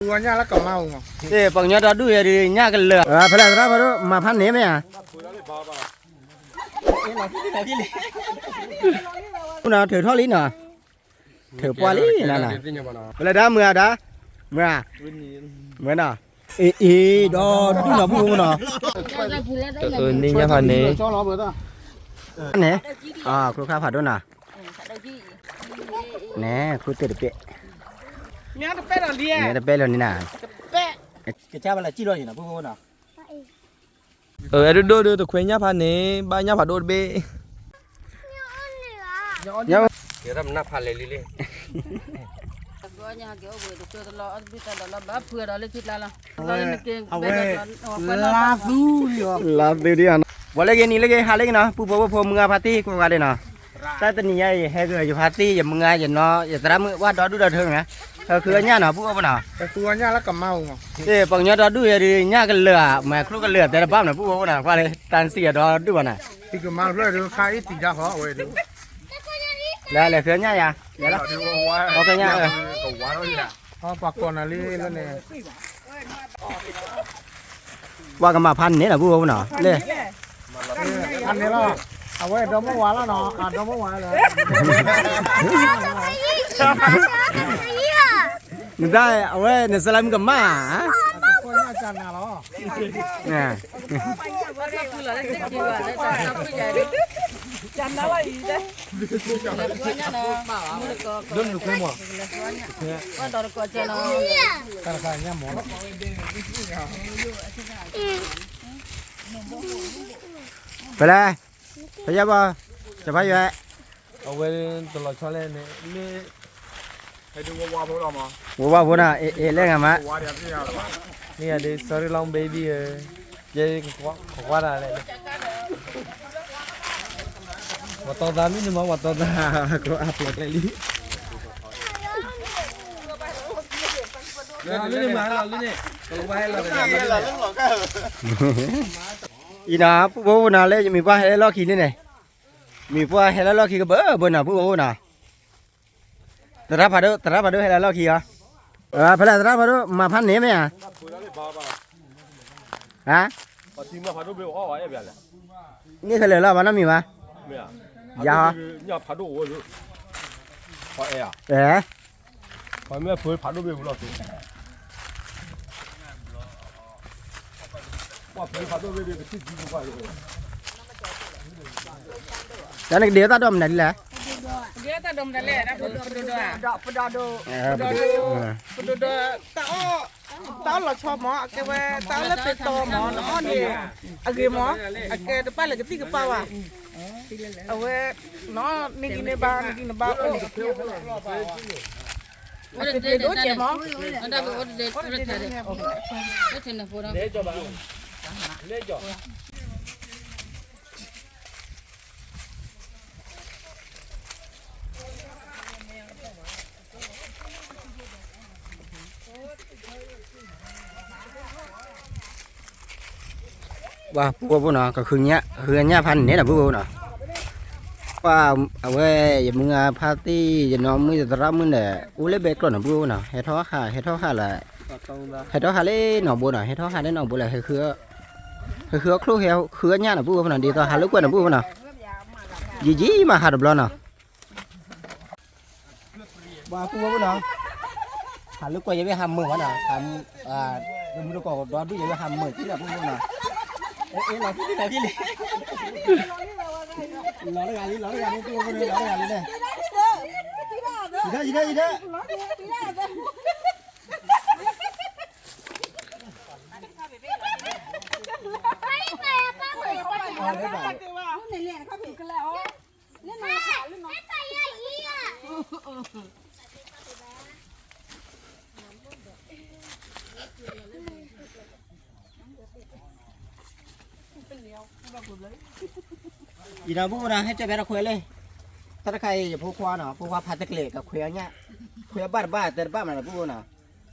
ပှၤကညီဒီဒူၣ်ယၤဒုးညၣ်ကလၢာ်, ဖဲလဲၣ်သရၣ်ဖးဒိၣ် မၤဖးန့ၣ်မ့ၢ်ဧါ, ပူၤနီၤ ထုးထီၣ်လံနီၤ, ထုးပှၢ်လံနီၤ, ဖဲလဲၣ်ဒါမုၢ်ဧါဒါ, မုၢ်ဧါ, မုၢ်နီၤ, အ့ၣ်အ့ၣ် ဒီဒူၣ်နီၤ ပုၢ်ဖိနီၤ, န့ၣ်ညၣ်ဖးန့ၣ်, န့ၣ်, ကျိခါဖးဒိၣ်နီၤ, န့ၣ် ခူသူၣ်တပဲၣ်, မ့ၢ်တပဲၣ်လီၤလံဧါ, ကစၢ်ဘၣ်လၢစံၣ်လီၤန့ၣ်နီၤ ပုၢ်ဖိနီၤ, အဲၣ်ဒိၣ်ဒိၣ်ဒုးတခွဲညၣ်ဖးန့ၣ် ဘၣ်ညၣ်ဖးဒိၣ်တဘ့ၣ်, ကဲထီၣ်မနၢ်ဖးလဲၤလံလံ, အဝဲ, လါသူဒံးအီၤ, ပှၤလၢဂ့ၤနံၤလၢဂ့ၤ ဟးလၢဂ့ၤနီၤ ပုၢ်ဖိဝဲၢ်ဖိ မုၢ်ဂၤဖါတံၢ်ကိးဂၤဒဲးနီၤ, တၢ်တနံၤညါအံၤ ဟဲက့ၤယဖါတံၢ် ယမုၢ်ဂၤ ယနီၢ် ယသရၣ်မုၣ် ဝဲဒီဒူၣ်ဒီထၢမ့ၢ်, ဟဲဃုအညၣ်နီၤ ပုၢ်ဖိနီၤ, ပှၤကညီဒီဒူၣ်ယၤဒုးညၣ်ကလၢာ်ဧါ မၤချိၣ်ကလၢာ်ဧါ တဲတဘၣ်မနုၤ ပုၢ်ဖိနီၤ ကွၢ်လၢ တၢ်စံၣ်အဒီဒူၣ်ဘၣ်နီၤ, လဲၤလဲၤဃုအညၣ်ယၤ, လဲၤလီၤ, ပှၤကမၤဖးန့ၣ်လီၤ ပုၢ်ဖိနီၤ, လဲၤ, အဝဲဒီမါဝၤလီၤနီၤ အဒီမါဝၤလီၤ, နတၢ်အဝဲနစလၢမုၣ်ကမၣ်ဧါ, ဖဲလဲၣ်, ဖဲယဘၣ်, တဖးယွဲ, အဝဲတလီၤဆီလဲၣ်န့ၣ်, ဝဲဝါဖိနီၤ, အ့ၣ်လဲၣ်ဂၤမး, န့ၣ်ယၤဒုး sorry long baby ဧၢ, ယဲ, ကကွၢ်တၢ်လဲၣ်, ပှၤတီသးမ့ၢ်န့ၣ်မး ပှၤတီသး, ကအါဖျိးကျဲလံ အံၤနီၤ ပုၢ်ဖိနီၤ လၢယမ့ၢ်ပှၢ်ဟဲလၢလီၢ်ခံန့ၣ်န့ၣ်, မ့ၢ်ပှၢ်ဟဲလၢလီၢ်ခံကဘၢဘၢနီၤ ပုၢ်ဖိနီၤ, သရၣ်ဖးဒိၣ် သရၣ်ဖးဒိၣ်ဟဲလၢလီၢ်ခံဧါ, ဖဲလဲၣ်သရၣ်ဖးဒိၣ် မၤဖးန့ၣ်မ့ၢ်ဧါ, ဟါ, န့ၣ်ခဲလၢာ်လီၤ ဘၣ်နီတမံၤဘၣ်, ယၤဟီ, အဲ တၢ်နကဒ့တၢ်ဒိးမနုၤဒ်လဲၣ်, ပဒိၣ်ဒိး, ပဒိၣ်ဒိး, တၢ်အီၣ်လီၤဆီမး အကဲဝဲ တၢ်အီၣ်လၢသ့တီမး နအီၣ်န့ၣ် အဂ့ၤမး အကဲတပာ်လၢကသံၣ်ကပာ်ဘၣ်, အဝဲ နဂံၢ်နဘါ နဂံၢ်နဘါအိၣ်န့ၣ် အစ့ဒိၣ်ကဲမး ပှၤပုၢ်ဖိနီၤ ကဃုညၣ်ဖးန့ၣ်နီၤ ပုၢ်ဖိနီၤ, ပှၤအဝဲ ယမုၢ်ဂၤဖါတံၢ် ယနီၢ်မုၣ် ယသရၣ်မုၣ်ဒီး အိၣ်လၢဘဲကျိးနီၤ ပုၢ်ဖိနီၤ, ဟဲထီၣ်ဟး ဟဲထီၣ်ဟးလၢ ဟဲထီၣ်ဟးလၢနီၢ်ဘိနီၤ ဟဲထီၣ်ဟးလၢနီၢ်ဘိလၢ ဟဲဃုအီၣ်ချိၣ် ဟဲဃုအီၣ်ညၣ်နီၤ ပုၢ်ဖိနီၤ, ဒ်သိးဟးလိာ်ကွဲနီၤ ပုၢ်ဖိနီၤ, ယံာ်ယံာ်မးဟးတဘျီနီၤ ပှၤပုၢ်ဖိနီၤ, ဟးလိာ်ကွဲယဝဲဟးမုာ်ဝဲနီၤ, မုၢ်တကိးဒီဒူၣ်ယဝဲဟးမုာ်ထံလီၤ ပုၢ်ဖိနီၤ, လီၤတဂၤလံ လီၤတဂၤလံ ပုၢ်ဖိန့ၣ် လီၤတဂၤလံန့ၣ်, ယံာ်ထီၣ် ယံာ်ထီၣ် ယံာ်ထီၣ် အံၤဒီးပုၢ်ဖိနီၤ ဟဲကၢ်ဖဲတခွဲလၢ တၢ်တခါအံၤ ယဖိခွါနီၤ ဖိခွါဖးတကျဲၤ ကခွဲးအီၣ်ညၣ် ခွဲးအီၣ်ဘၣ်တဘၣ် တဲတဘၣ်မးနီၤ ပုၢ်ဖိနီၤ,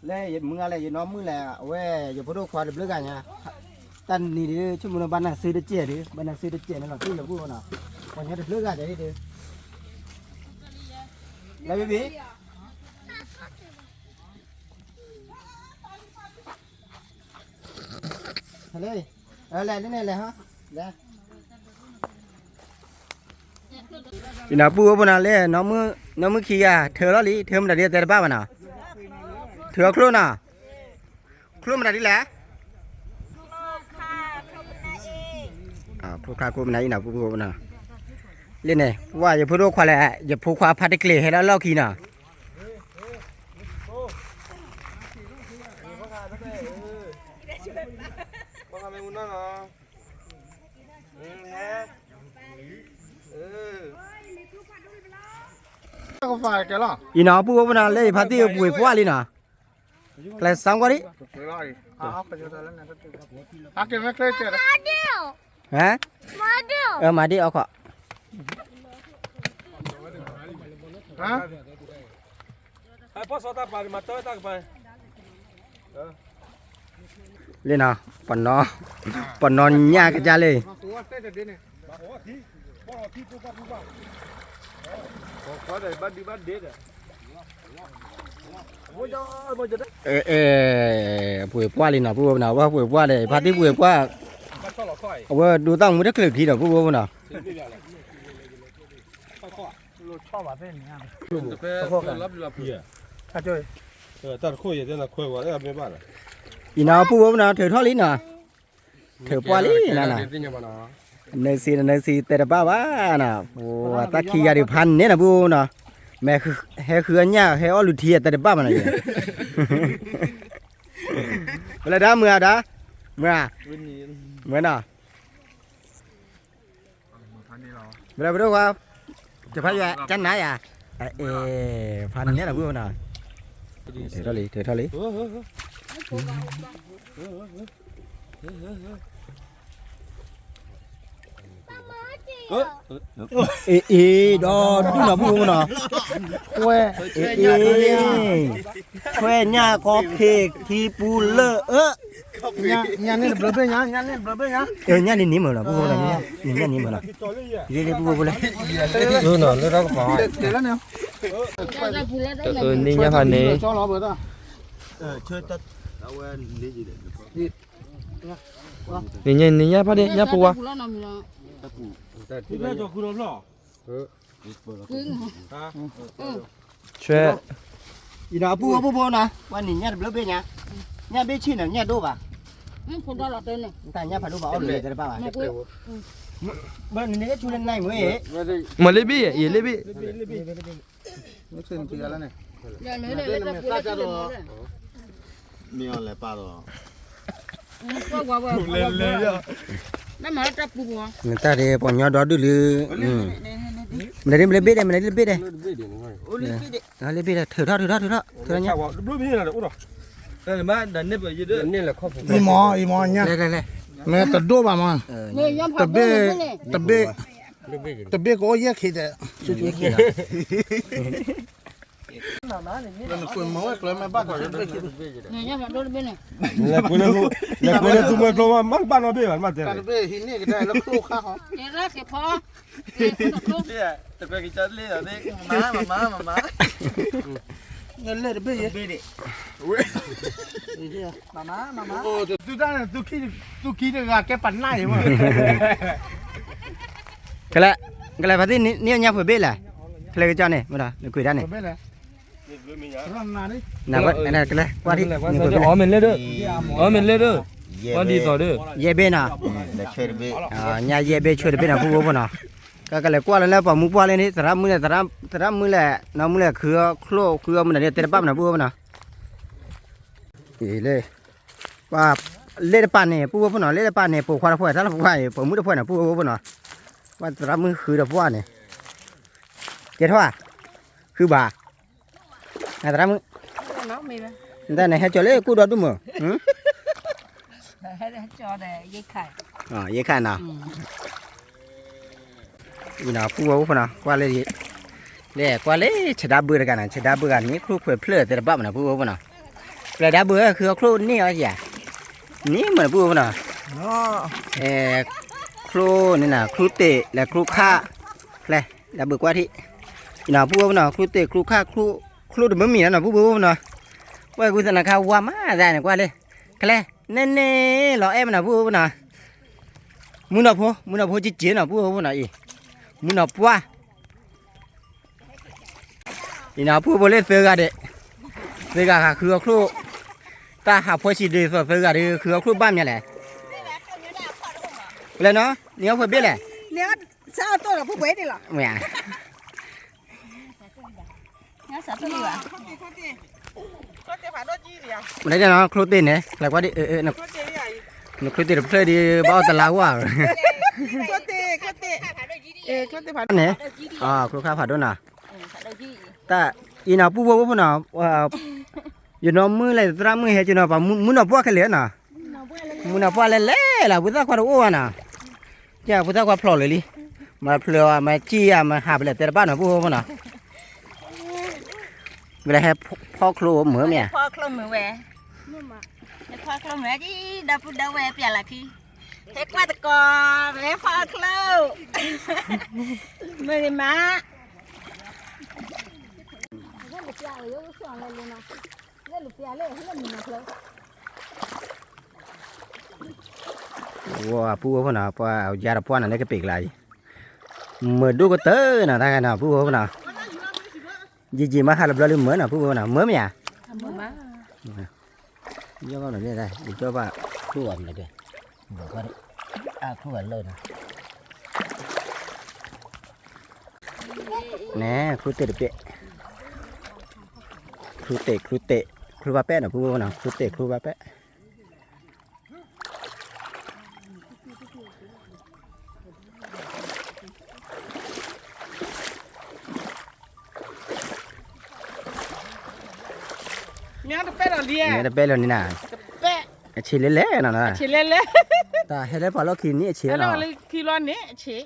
လၢယမုၢ်ဂၤလၢယနီၢ်မုၣ်လဲၣ် အဝဲယဖိဒိၣ်ခွါတဘျုးဂၤညါ, တၢ်နံၤဒုး ဆိကမိၣ်ဘၣ်နၢ်စုတစဲးဒုး ဘၣ်နၢ်စုတစဲးန့ၣ်လီၤ တံၢ်လၢပုၢ်ဖိနီၤ, ပှၤညီတဘျုးဂၤဒ်အံၤဒုး, လၢဘံဘံ အ လဲၤ လဲၤ လဲၤ လဲၤ လဲၤ လဲၤ အံၤနီၤ ပုၢ်ဝဲၢ်ဖိနီၤ လၢ နီၢ်မုၣ်ခံဂၤ ထၢလီၤလံ ထၢမတၤဒ်လဲၣ်တဲတဘၣ်ဘၣ်နီၤ, ထၢချိၣ်နီၤ, ချိၣ်မတၤဒ်လဲၣ်, ချိၣ်ခါချိၣ်မနၤအံၤနီၤ ပုၢ်ဝဲၢ်ဖိနီၤ, လၢန့ၣ် ဝဲယဖိဒိၣ်ခွါလဲၣ် ယဖိခွါဖါတကျ့ၤဟဲလီၤလီၢ်ခံနီၤ အံၤနီၤ ပုၢ်ဝဲၢ်ဖိနီၤ လၢယဖါတံၢ်ပှ့ၤပှၢ်လံနီၤ, ကျဲစၢ်ကွၢ်ဒံး, ဟါ, မၤဒ့ၣ်အီခီ, လၢနီၤ ပနီၤညၣ်ကစၢ်လံ, အဲ ပှ့ၤပှၢ်လံနီၤ ပုၢ်ဝဲၢ်ဖိနီၤ, ဝဲပှ့ၤပှၢ်ဒီး ဖါတံၢ်ပှ့ၤပှၢ်, အဝဲဒိးတၢ်မူတချုးခံဒီး ပုၢ်ဝဲၢ်ဖိနီၤ, အံၤနီၤ ပုၢ်ဝဲၢ်ဖိနီၤ ထုးထီၣ်လံနီၤ, ထုးပှၢ်လံနီၤ, နၢၤစံနၢၤစံတဲတဘၣ်ဘၣ်နီၤ, ပှၤတၢ်ခံဂၤဒံးဖးန့ၣ်နီၤ ပုၢ်ဝဲၢ်ဖိနီၤ, မ့ၢ်ဟဲဃုအီၣ်ညၣ် ဟဲအီၣ်လူၤထံတဲတဘၣ်ဘၣ်နီၤ, ဝဲလၢဒၣ်မုၢ်ဧါဒၣ်, မုၢ်ဧါ, မုၢ်နီၤ ဘၣ်ဒိၣ်ခွါ, တဖးယွၤ ကနၤယၤ, အဲ ဖးန့ၣ်လီၤ ပုၢ်ဝဲၢ်နီၤ, ထုးထီၣ်လံ ထုးထီၣ်လံ, အ့ အ့ ဒီဒူၣ်နီၤ ပုၢ်ဝဲၢ်နီၤ, ခွဲး, အ့ အ့ ခွဲးညၣ်ခီဖံးခံပူလၢအၢ ညၣ်န့ၣ်တဘျၢဘ့ၣ်ညါ, ညၣ်န့ၣ်တဘျၢဘ့ၣ်ညါ, ညၣ်န့ၣ်န့ၣ်မ့ၢ်လီၤ ပုၢ်ဝဲၢ်နီၤ, ညၣ်န့ၣ်မ့ၢ်လီၤ, လၢလၢပုၢ်ဝဲၢ်ဖိလဲၣ်, လၢလၢကပၤ, န့ၣ်ညၣ်ဖးန့ၣ်, န့ၣ်ညၣ်န့ၣ်ညၣ်ဖးန့ၣ် ညၣ်ဖိဝါ ဆွဲ, အံၤနီၤ ပုၢ်ဝဲၢ်ဖိနီၤ, ဝဲန့ၣ်ညၣ်တဘျၢဘ့ၣ်ညါ, ညၣ်ဘ့ၣ်ဆ့ၣ်နီၤ ညၣ်ဒိၣ်ဘၣ်, တၢ်ညၣ်ဖးဒိၣ်ဘၣ်အီၣ်လၢတဲတဘၣ်ဘၣ်, ဘၣ်န့ၣ်န့ၣ်ကဆူလၢနံၤမ့ၢ်, မၤလ့ဘ့ၣ် ယလ့ဘ့ၣ် မ့ၢ်အီၤလဲၤပာ်လီၤ, နတၢ်ဒ်ပှၤညီဒီဒူၣ်လံ, မနုၤဒ်မနုၤဘ့ၣ်ဒဲး မနုၤဒ်ဘ့ၣ်ဒဲး, လ့ဘ့ၣ်ဒဲး ထုးထီၣ် ထုးထီၣ် ထုးထီၣ် ထုးထီၣ်ညါ, အံၤမ့ၢ် အံၤမ့ၢ်ညါ, လဲၤလဲၤလဲၤ, မ့ၢ်တဒိၣ်ဘၣ်မး, တဘ့ၣ်, တဘ့ၣ်, တဘ့ၣ်ကအိၣ်ယဲၢ်ခံဒီး, နကွၢ်မၤဝဲကျၢၤမ့ၢ်ဘၣ်တဘ့ၣ်, လဲၤကွၢ်လၢသူမှဲကျိမး မ့ၢ်ဘၣ်နီတဘ့ၣ်ဘၣ် မ့ၢ်တဲ, တဘ့ၣ်ဟံးန့ၢ်ကဒါလၢကျိခါဟီ, တကွဲကစၢ်လ့ၣ်အီၤသ့ၣ် မၤ မၤ မၤ မၤ လ့ၣ်တဘ့ၣ်ယဲၢ်, မၤ မၤ မၤ မၤ သုတၢ်န့ၣ် သုခံတဂၤကဲပနၢ်ယဲၢ်မး, ကလဲၤ, ကလဲၤဖါတံၢ်န့ၢ်ညါဖုးဘ့ၣ်လဲၣ်, ကလဲၤကစၢ်န့ၣ် မ့ၢ်ဒီး နကွၢ်တၢ်န့ၣ် နကလဲၤကွၢ်ဒံး, အီၣ်မ့ၢ်လၢဒၢ, အီၣ်မ့ၢ်လၢဒၢ, ပှၤဒ်သိးဒၢ, ယဲၢ်ဘ့ၣ်နီၤ, ညၣ်ယဲၢ်ဘ့ၣ်ဆွဲတဘ့ၣ်နီၤ ပုၢ်ဖိဖိနီၤ, ကကလဲၤကွၢ်လၢလၢပှၤမူပှၢ်လၢန့ၣ် သရၣ်မုၣ်လဲၣ် သရၣ်မုၣ်လဲၣ် နီၢ်မုၣ်လဲၣ် ဃုအီၣ်ချိၣ် ဃုအီၣ်မနုၤန့ၣ်တဲတဘၣ်မနုၤ ပုၢ်ဖိဖိနီၤ, လ့ၣ်တပာ်န့ၣ် ပုၢ်ဖိဖိနီၤ လ့ၣ်တပာ်န့ၣ် ပိာ်ခွါတဖၣ် တၢ်လၢပှၤအံၤ ပိာ်မုၣ်တဖၣ်န့ၣ် ပုၢ်ဖိဖိနီၤ, ပှၤသရၣ်မုၣ်ဃုဒီးပှၢ်န့ၣ်, ကဲထီၣ်ဧါ, ဃုဘၣ်, သရၣ်မုၣ်, နတၢ်န့ၣ်ဟဲကၠီၤလၢကိၣ်ဒီဒူၣ်မး, ယဲၢ်ခါနီၤ, အံၤနီၤ ပုၢ်ဖိဖိနီၤ ကွၢ်လၢ, လဲၤကွၢ်လၢဆဒါဘုတဂၤနီၤ ဆဒါဘုဂၤန့ၣ် ချိၣ်ခွဲးဖျၢၣ်တဲတဘၣ်မနုၤ ပုၢ်ဖိဖိနီၤ, ပျဲဒါဘုဃုအီၣ်ချိၣ်န့ၢ်အီၤယၤ, န့ၢ်မနုၤ ပုၢ်ဖိဖိနီၤ, ချိၣ်န့ၣ်နီၤ ချိၣ်တ့ၢ်လဲၤချိၣ်ခါ, ဖဲ, ဒါဘုကွၢ်ထံၣ်, အံၤနီၤ ပုၢ်ဖိဖိနီၤ ချိၣ်တ့ၢ်ချိၣ်ခါ, ချိၣ်တမုာ်မံၤနီၤ ပုၢ်ဖိဖိနီၤ, ကွၢ်ကွံာ်သနခါဝါမးသးန့ၣ် ကွၢ်လၢ, ကလဲၤ နဲန့ၣ်လီၤအဲၣ်မနၤ ပုၢ်ဖိနီၤ, မုၢ်နီၢ်ဖိ မုၢ်နီၢ်ဖိကက့ၤနီၤ ပုၢ်ဖိနီၤအံၤ, မုၢ်နီၢ်ပှၢ် အံၤနီၤ ပုၢ်ဖိလၢသၢဂၤဒီး, သၢဂၤဟးဃုအီၣ်ချိၣ်, တၢ်ဟးဖှီၣ်ဆံးဒ်သိးသၢဂၤဒီး ဃုအီၣ်ချိၣ်ဘၣ်မးလဲၣ်, လဲၣ်နီၤ နံၤအီၣ်ဖှဲဘ့ၣ်လဲၣ်, မ့ၢ် ချိၣ်တ့ၢ်န့ၣ် နချိၣ်တ့ၢ်တဖျၢၣ်ဒီး ဘၣ်အီၣ်တလါဝါ, န့ၣ်, ချိၣ်ခါဖးဒိၣ်နီၤ, တၢ်အံၤနီၤ ပုၢ်ဖိဖိနီၤ, ယနီၢ်မုၢ်လဲၣ် သရၣ်မုၣ်ဟဲက့ၤနီၤ ပှၤမုၢ်နီၢ်ပှၢ်ခဲလၢာ်နီၤ, မုၢ်နီၢ်ပှၢ်လဲၤလဲၤလီၤ ဖိသၣ်ခွါတအိၣ်ဘၣ်နီၤ, ဖိသၣ်ခွါဖျိးလၢာ်လံ, မၤဖျိးမၤစံၣ်ယၤ မၤဟးပလဲၤတဲတဘၣ်နီၤ ပုၢ်ဖိဖိနီၤ, ဝဲလၢဟဲဖီၣ်ချိၣ်မုာ်မ့ၢ်ဧါ, ဖီၣ်ချိၣ်မုာ်ဝဲ, ဖီၣ်ချိၣ်မုာ်ဝဲဒ် ဒီပုၢ်ဒီဝဲၢ်ပျၢ်လီၤခံ, ဟဲကွၢ်တကိး မ့ၢ်ဖီၣ်ချိၣ်, မုာ်ဂ့ၤမး ဝဲပုၢ်ဖိနီၤ ပှၤအီၣ်ယါတပှၢ်နီၤ လၢကပ့ၤကျါအံၤ, မုာ်ဒိၣ်ကတၢၢ်နီၤ တၢ်ဂၤနီၤ ပုၢ်ဖိနီၤ, ယံာ်ယံာ်မးဟးလၢဘျီလံမုာ်နီၤ ပုၢ်ဖိနီၤ မုာ်မ့ၢ်ဧါ, ယီၢ်ဘၣ်နီၤန့ၣ် ယကၠီဘၣ် ချိၣ်ဘၣ်မနုၤဒဲး, အချိၣ်ဘၣ်လၢာ်နီၤ န့ၣ် ချိၣ်တ့ၢ်တပဲၣ်, ချိၣ်တ့ၢ် ချိၣ်တ့ၢ် ချိၣ်ဘၣ်ပဲၣ်နီၤ ပုၢ်ဖိနီၤ ချိၣ်တ့ၢ် ချိၣ်ဘၣ်ပဲၣ် မ့ၢ်တပဲၣ်လီၤလံ, မ့ၢ်တပဲၣ်လီၤန့ၣ်နၤ, တပဲၣ်, အဆံးလဲၣ်လဲၣ်နီၤ, အဆံးလဲၣ်လဲၣ်, တၢ်ဟဲလၢပှၤလီၢ်ခံန့ၣ်အဆံးလီၤ, လီၢ်ခံလီၤန့ၣ်အဆံး,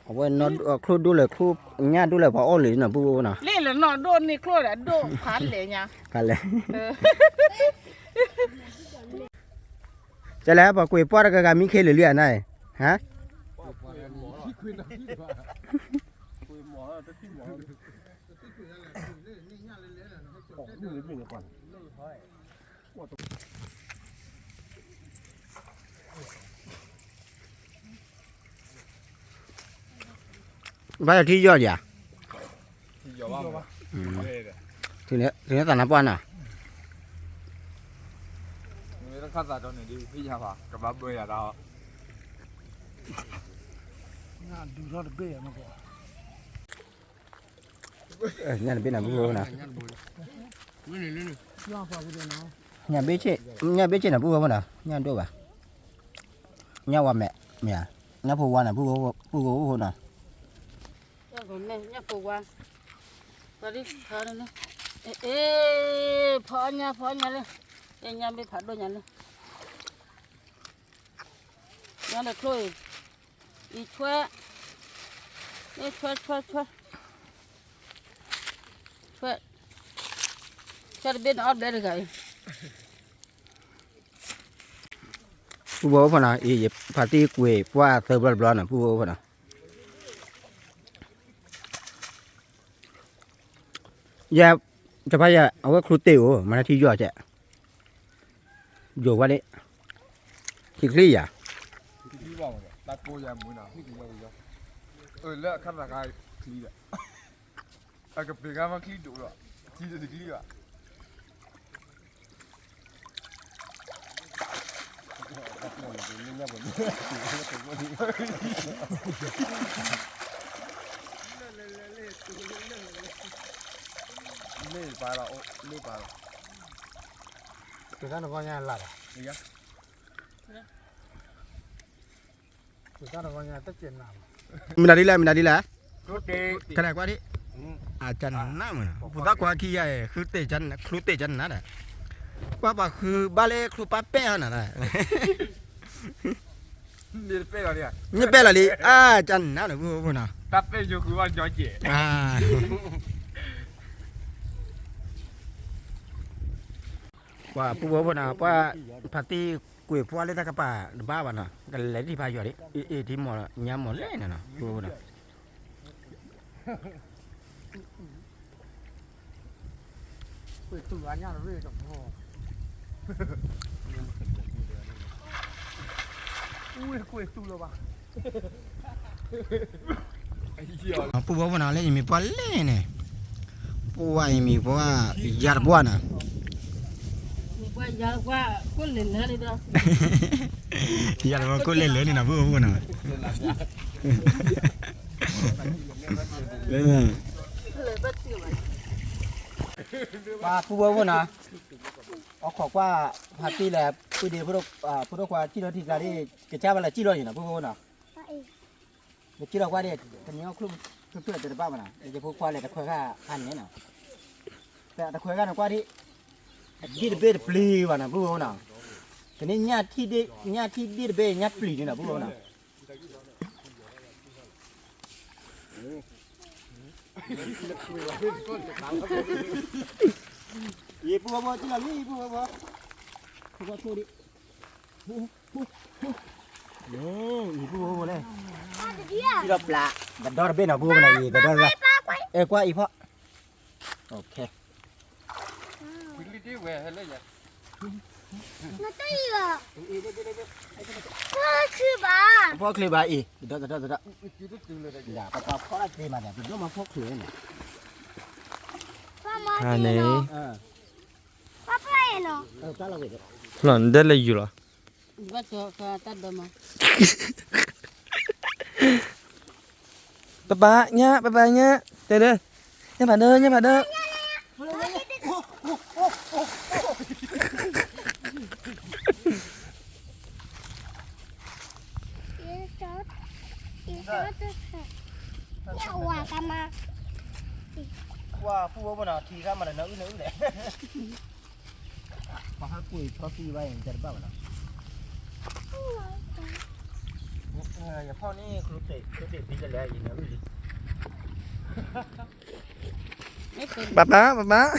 အဝဲ ချိၣ်ဒိၣ်လၢာ် ချိၣ်ညၣ်ဒိၣ်လၢာ် ပှၤအီၣ်လၢာ်နီၤ ပုၢ်ဖိနီၤ, လ့ၣ်လၢနီၢ်ဒိၣ်န့ၢ်ချိၣ်ဒီးဒိၣ်ဖးလဲၣ်ညါ, ဖးလဲၣ် ကလဲၣ် ပှၤကွံာ်ပှၢ်တဂၤဂၤမံခ့လၢာ်လံဧါနၤ, ဟါ, ဘၣ်ယထံယီၢ်ဒံးဧါ, ထံန့ၣ်သးနါပှၢ်နၤ, တခါသးဒီးန့ၣ်ဒ်ဖံးယၤဘၣ် ကဘၣ်ဘၢယၤတၢ်, ညၣ်တဘ့ၣ်နၤ ပုၢ်ဖိနီၤ, ညၣ်ဘ့ၣ်ဆ့ၣ် ညၣ်ဘ့ၣ်ဆ့ၣ်နၤ ပုၢ်ဖိနီၤ ညၣ်ဒိၣ်ဘၣ်, ညၣ်ဝါမဲာ် မ့ၢ်ဧါ, ညၣ်ဖိဝါနၤ ပုၢ်ဖိနီၤ, ညၣ်ဖိဝါ, အ့ ဖီညါ ဖီညါလၢ, ညၣ်ဘ့ၣ်ဖးဒိၣ်ညါလၢ, ညၣ်လၢချိၣ်အံၤ, အံၤဆွဲ, အ့ ဆွဲ ဆွဲ ဆွဲ, ဆွဲ, ဆွဲတဘ့ၣ်န့ၣ်အီၣ်ဘျဲတဂၤအံၤ, ပုၢ်ဖိဖိနီၤ အံၤ ယဖါတံၢ်ကွံာ်ပှၢ်သၢဘျီတဘျီနီၤ ပုၢ်ဖိဖိနီၤ ယဲ, တဖၣ်ယဲ အဝဲချိၣ်တ့ၢ်အိၣ် မၤတၢ်ထံယီၢ်ကဲ, ယိၤဝဲဒၣ်, ထံချံယၤ, လၢအခါသးခါချံဒီး, အကပ့ၤဂၤမၤချံဒိၣ်ဒီး, ထံတချံဘၣ် လ့ၣ်ပာ်လီၤ, လ့ၣ်ပာ်လီၤ, တၢ်နဂီၢ်ညါလၢ်ဘၣ်, တၢ်နဂီၢ်ညါတက့ၢ်နၤ, မနုၤဒ်လဲၣ် မနုၤဒ်လဲၣ်, ကလဲၤကွၢ်ဒံး, အကနၣ်မး, ပသးကွၢ်ခံဂၤ, ချိၣ်တ့ၢ်ကနၣ်ဒီး, ကွၢ်ပှၤဃုဘၣ်လၢချိၣ်ပၢ်ပဲၣ်ဟီနၤ, မ့ၢ်ပဲၣ်လီၤလံ, အကနၣ်ဒီး ပုၢ်ဖိနီၤ, ပှၤပုၢ်ဖိဖိနီၤ ပှၤဖါတံၢ်ကွံာ်ပှၢ်လၢတၢ်ကပၤတဘၣ်ဘၣ်နီၤ ကလဲၤထံၣ်ဖးယွၤဒံး အ့ၣ် ထံမီၢ်လၢညါမီၢ်လဲၣ်နီၤနီၤ ပုၢ်ဖိနီၤ ပှၤသူၣ်အါညၣ်တရ့ၣ်ဒီး, ပူဝဲဖိနီၤ လၢယမံၤပှၢ်လဲၣ်န့ၣ်, ပူဝဲယမံၤပှၢ် ယၤတပှၢ်နီၤ, ယၤတပှၢ်ကိၣ်လဲၤလၢာ်န့ၣ်နီၤ ပူဝဲဖိနီၤ, ပှၤပူဝဲဖိနီၤ, အီခိးကွၢ် ဖါတံၢ်လဲၣ် ပုၢ်ဒ့ ဖိဒိၣ်ခွါ စံၣ်လီၤထံကျါဒ် ကစၢ်ဘၣ်လဲၤစံၣ်လီၤန့ၣ်နီၤ ပူဝဲဖိနီၤ, ကစံၣ်လီၤကွၢ်ဒ် ကန့ၢ်အီၣ်ချိၣ် ဖျၢၣ်ဖျၢၣ်တဘၣ်ဘၣ်နီၤ ယဖိခွါလဲၤတခွဲးဂၤဟါန့ၣ်နီၤ, တခွဲးဂၤန့ၣ်ကွၢ်ဒ် အဒ့ၣ်တဘ့ၣ်တပျံၤဘၣ်နီၤ ပူဝဲဖိနီၤ, ကန့ၢ်ညၣ်ထံၣ်ဒ့ၣ်တဘ့ၣ်ညၣ်ပျံၤန့ၣ်နီၤ ပူဝဲဖိနီၤ ယပူဝဲဖိ စံၣ်လီၤလံ ပူဝဲဖိ, ပူဝဲဖိဒ်, ယပူဝဲဖိလဲၣ်, စံၣ်လီၤပျၢ်, တဒီတဘ့ၣ်နီၤ ပူဝဲဖိနီၤ ယတဒီတဘ့ၣ်, အဲ ကွၢ်အံၤဖီ, ဖီချ့ဘၣ်, ဖီချ့ဘၣ်အံၤ, တဒီတဒီတဒီ, ပပှၤဖီလၢသ့မးဒီး ပဒိၣ်မၤဖီချ့န့ၣ်, န့ၣ်, နဒဲလဲၤယူၤလီၤ, ပပၢ်ညၣ် ပပၢ်ညၣ်, တဲဒၢ, ညၣ်ဖးဒိၣ် ညၣ်ဖးဒိၣ် ကွၢ်ပူဝဲဖိနီၤ ထံခါမးဒီးနအုၣ်နအုၣ်လဲၣ်, ပှၤဟးကွံာ်ဆီသံဘၣ်အံၤ တဘၣ်ဘၣ်နီၤ, ယဖီၣ်န့ၢ် ကျိသ့ၣ်ဘံၣ်တလဲၣ် ယနအုၣ်လံ, ပၢ်ပၢ် ပၢ်ပၢ်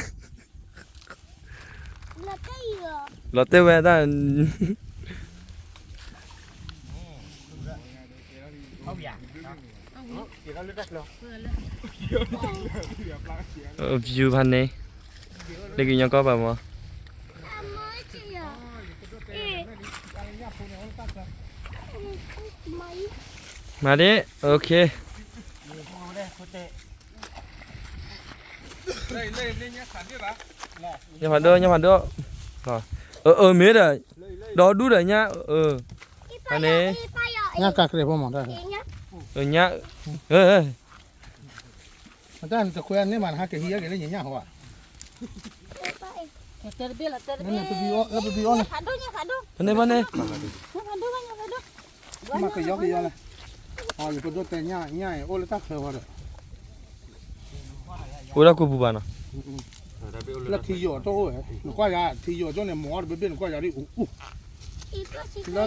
လီၤတဲာ်ဝဲဒၣ်, view ဖးန့ၣ်, လၢကညီကီၢ်ပၤမီၤ, မၤဒ့ၣ်, ညၣ်ဖးဒိၣ် ညၣ်ဖးဒိၣ်, အၢ အၢ မ့ၢ်ဒီး, ဒီဒူၣ်ဒီးညၣ်, ဖးန့ၣ်, ညၣ်ကးကြဲးဖိမး, ညၣ်, တၢ်နတခွဲန့ၣ်မး နဟးကဟံးအီၣ်က့ၤလၢညါညၣ်ဟီဧါ, လၢပဘံၣ်အီၣ်န့ၣ်, ဖးန့ၣ် ဖးန့ၣ်, မ့ၢ်ကယီကယီလဲၣ်, ယပဒိၣ်တဲညၣ် ညၣ်အံၤအိၣ်လၢတၢ်ချၢဃီဒီး အိၣ်ဒၣ်ကိၢ်ပူၤဘၣ်နီၤ, လၢထံယိာ်တအိၣ်ဝဲ, နကွၢ်ယၤ ထံယိာ်ကၠိန့ၣ် မီၤအီၣ်တဘ့ၣ်ဘ့ၣ် နကွၢ်ယၤဒ်အူအူ, လၢ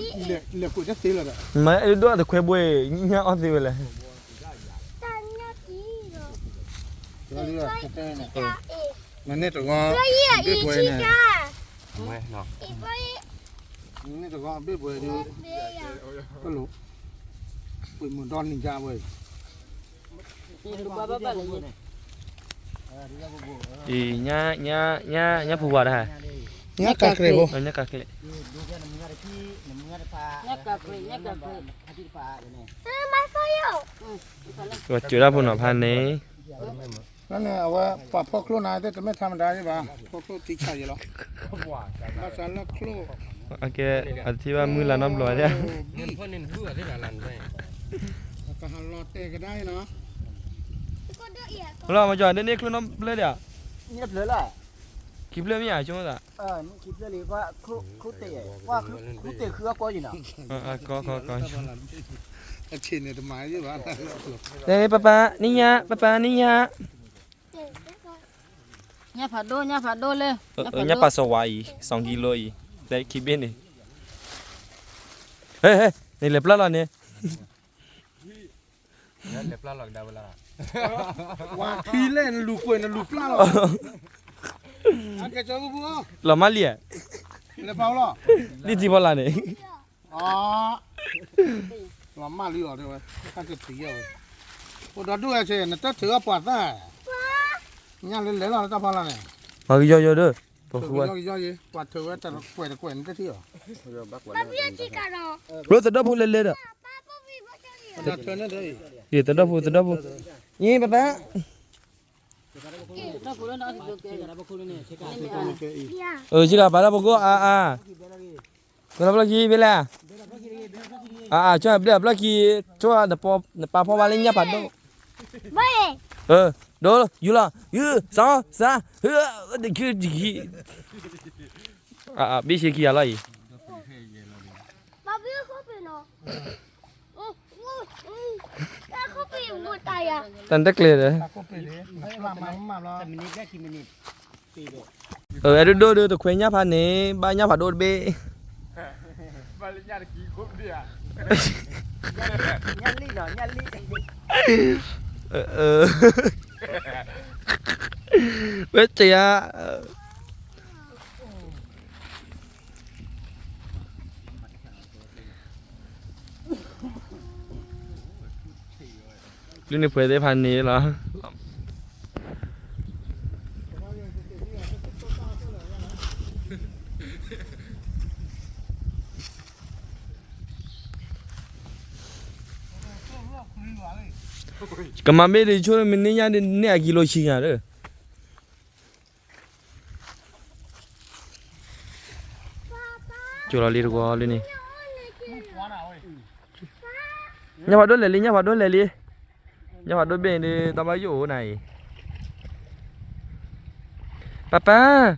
လဲၤကွံာ်တသ့လၢၤဒီး, မ့ၢ်အဲၣ်ဒိၣ်တခွဲဘိ ညၣ်အီၣ်သ့ဝဲလဲၣ်, မ့ၢ်န့ၣ်တဂီၤ, ဘ့ၣ်ပှဲၤန့ၣ်, မ့ၢ်န့ၣ်တဂီၤ ဘ့ၣ်ပှဲၤဒ်, ကလိာ်, ကွံာ်မုၢ်ဒီနံၤကါဝဲ အံၤ ညၣ် ညၣ် ညၣ် ညၣ်ဖူဝါတဟါ, ညၣ်ကးကြဲးဖိ, ညၣ်ကးကြဲး, ညၣ်ကးကြဲး, ညၣ်ကးကြဲး, ဝဲစၢၤဒၣ်ဖိနီၤဖးန့ၣ်, န့ၣ် အဝဲပှၤဖီၣ်ချိၣ်နၤသ့ၣ် တမ့ၢ်ထါမတၤဒံးဘၣ်, ဖီၣ်ချိၣ်ထံဆးယံၤလီၤ, ဘၣ်ဆၣ်လၢချိၣ်, အကဲ, အထံၣ်ဘၣ်မုၢ်လၢ်နီတဘျီဒၣ်, ပဟးလီၤတဲာ်ကဒါအံၤနီၤ, လီၤမၤကီၤ ဒ်န့ၣ်ချိၣ်နီတဖျၢၣ်ဒီး, ခံဖျၢၣ်မ့ၢ်ဧါဆိကမိၣ်သး, ခံဖျၢၣ်လံ, ခူၣ်တ့ၢ်, ခူၣ်တ့ၢ်ဃုအကီၢ်ယံၤနီၤ, ကီကီကီ, န့ၣ် ပပၢ်နံၣ်ညါ ပပၢ်နံၣ်ညါ, ညၣ်ဖးဒိၣ် ညၣ်ဖးဒိၣ်လၢ, ညၣ်ပာ်စီၤဝါအံၤ စီၤကံလိအံၤ, လၢခံဘ့ၣ်န့ၣ်, ဟဲ နလဲၤပျၢ်လီၤန့ၣ် ဝၤထံလဲၣ် နလူၤကွဲး နလူၤပျၢ်လီၤ, လီၤမၢ်လံဧါ, လဲၤပာ်လီၤ, ဒ်ထံဖီလာ်န့ၣ်, လီၤမၢ်လံလီၤတဲဝဲ, တၢ်တထံၣ်ယဲၢ်ဝဲ, အိၣ်ဒီဒူၣ်ဝဲဆ့ နတၢ်ထုးအပှၤသၣ်, ညၣ်လၢလဲၤလီၤလၢတၢ်ဖီလာ်န့ၣ်, ပှၤကယီယီဒီး ပှၤထၢဝဲတကွဲးတကွဲးန့ၣ်တထံၣ်အီၤ, ပှၤသဒီဖိလဲၤလဲၤဒီး, သဒီဖိ သဒီဖိ, ယပပၢ်, ဆ့ကၤပာ်လၢပကိးအါအါ, ကလီဖျီၣ်ခံဖဲလဲၣ်, အါအါ ဆိဘျဲၣ်ဖျီၣ်ခံ, ဆိနပာ်ဖှိၣ်ဘၣ်လၢညၣ်ဖးဒိၣ်, ဒိ ယူၤလီၤ ယူၤ စီၤ စး, တခံတခံ, ဘ့ၣ်ဆ့ခံဂၤလီၤအံၤ, တၢ်တကျဲၤဒီး, အဲၣ်ဒိၣ်ဒိၣ်ဒီးတခွဲညၣ်ဖးန့ၣ် ဘၣ်ညၣ်ဖးဒိၣ်တဘ့ၣ်, ဝဲတယါ လုၢ်န့ၢ်ပှဲၤသ့ၣ်ဖးန့ၣ်လီၤ. ကမၤဘ့ၣ်ဒ်ဆိမ့ၢ်န့ၢ်ညၣ်ဒ်န့ၢ်အကံလိဆံညါဒီး, ကၠိလီၤလံတဝီလံန့ၣ်, ညၣ်ဖးဒိၣ်လဲၤလံ ညၣ်ဖးဒိၣ်လဲၤလံ, ညၣ်ဖးဒိၣ်ဘ့ၣ်န့ၣ် တၢ်ဘၣ်ယိၣ်အိၣ်နၤအံၤ, ပၢ်ပၢ်,